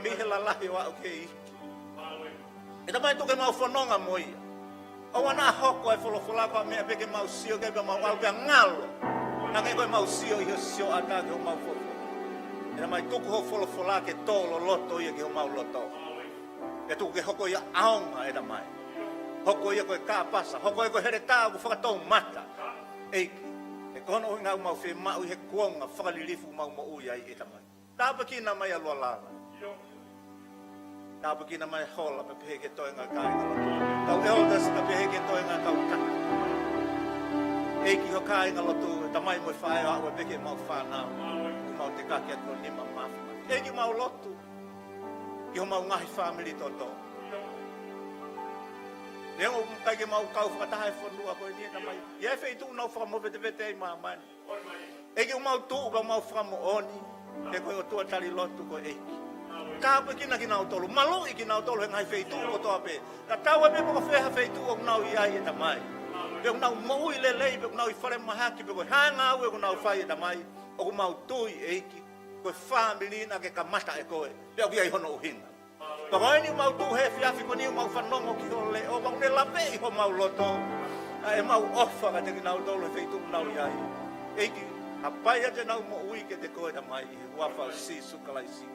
mei he lalahi ʻo aʻu ki he iiki. ʻE Tamai, tuku ke mau fononga mo ia. ʻOua naʻa hoko e folofola ko ha meʻa pē ke mau sio ki ai pea mau ʻalu pea ngalo, hangē ko ʻemau sio ʻi he sioʻata ki homau folofola. ʻE Tamai, tuku hoʻo folofola ke tō loloto ia ki homau loto. Pea tuku ke hoko ia ʻaonga, ʻe Tamai. Hoko ia ko e kāpasa, hoko ia ko e heletā ʻoku fakatoumata, ʻEiki, he ko hono ʻuhinga ʻoku mau fiemaʻu ʻi he kuonga fakalilifu ʻoku mau moʻui ai, ʻe Tamai. Tāpuekina mai ʻa Lualala. Tāpuekina mai ʻa Hola, pea pehē ki he toenga kāingalotu. Kau elders, pea pehē ki he toenga kau taki. ʻEiki, ho kāingalotu, ʻe Tamai, mo e faʻē, ʻo aʻu pē ki heʻemau fānau, ʻoku mau tekaki atu ho nima mafimafi. ʻEiki, mau lotu ki homau ngaahi fāmili toto. Neongo ʻoku ʻikai ke mau kau fakataha he fonua ko eni, ʻe Tamai, ʻi he feituʻu ʻoku nau fakamovetevete ai ʻi māmani. ʻEiki, ʻoku mau tuʻu pea mau fakamoʻoni, he ko e ʻOtua tali lotu ko e ʻEiki. Tāpuekina kinautolu, maluʻi kinautolu he ngaahi feituʻu kotoa pē. Tatau ai pē pe ko fē ha feituʻu ʻoku nau ʻi ai, ʻe Tamai, pe ʻoku nau moʻui lelei, pe ʻoku nau ʻi falemahaki, pe ko e hā e ngāue ʻoku nau fai, ʻe Tamai, ʻoku mau tui, ʻEiki, ko e fāmili naʻa ke kamata ʻe koe, pea ʻoku ʻi ai hono ʻuhinga. Pea ko eni ʻoku mau tuʻu he efiafi ko eni ʻoku mau fanongo ki hoʻo leʻo, pea ʻoku ne laveʻi homau loto ʻa ʻemau ʻofa kiate kinautolu he feituʻu ʻoku nau ʻi ai. ʻEiki, hapai atu ʻenau moʻui kiate koe, ʻe Tamai, ʻi he huafa ʻo Sīsū Kalaisi.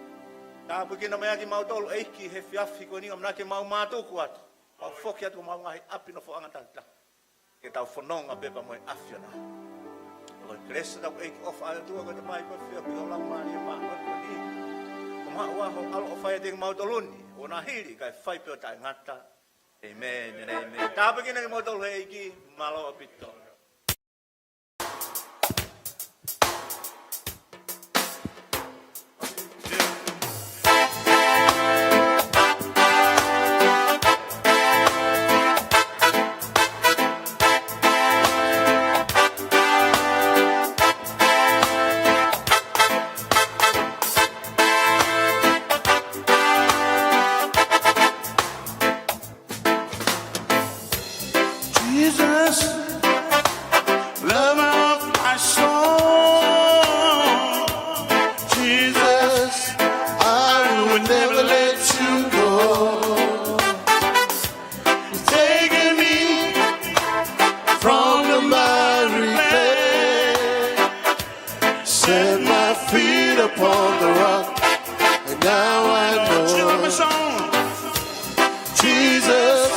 Tāpuekina mai ʻa kimautolu, ʻEiki, he efiafi ko eni, ʻamanaki ke mau mātuku atu, mau foki atu homau ngaahi ʻapi nofoʻanga takitaha, ke tau fononga pē pea mo e ʻAfiona. Ko e kelesi ʻa hotau ʻEiki, ʻofa ʻa e ʻOtua ko e Tamai, ko e feohi ʻo e Laumālie Māʻoniʻoni, ʻoku maʻu ʻa hoʻo ʻAlo ʻo fai ʻiate kimautolu ni, ʻo na hili kae fai pē ʻo taʻengata. ʻĒmeni, ʻēmeni. Tāpuekina kimoutolu he ʻEiki, mālō ʻaupito. Set my feet upon the rock, and now I know. Jesus,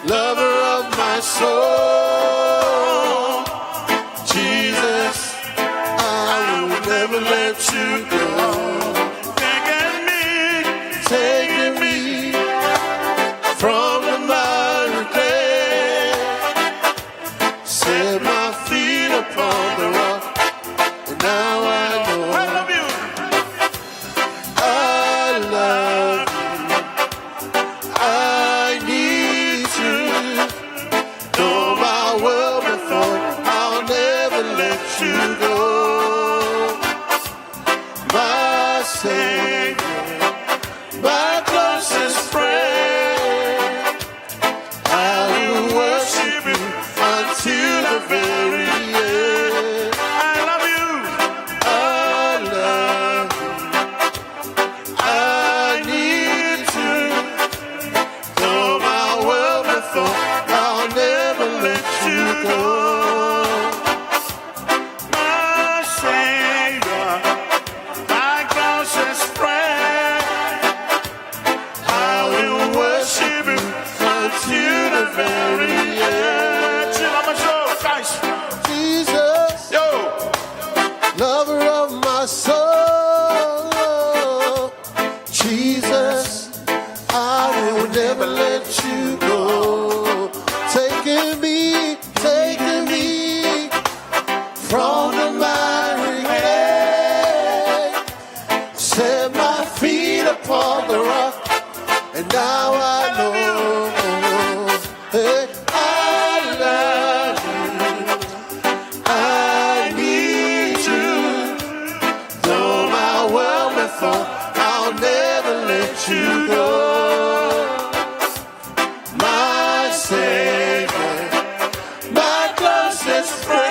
lover of my soul. Jesus, I will never let you go. Taking me, taking me from the miry clay. Set my feet upon the rock, and now I know. I love you. I love you. I need you. Though my world may fall, I'll never let you go. My Savior, my closest friend, I will worship you until the very end. I love you. I love you. I need you. Though my world may fall, I'll never let you go. My Savior, my closest friend, I will worship you until the very end. Jesus, lover of my soul. Jesus, I will never let you go. Taking me, taking me from the miry clay. Set my feet upon the rock, and now I know. Hey, I love you. I need you. Though my world may fall, I'll never let you go. My Savior, my closest friend.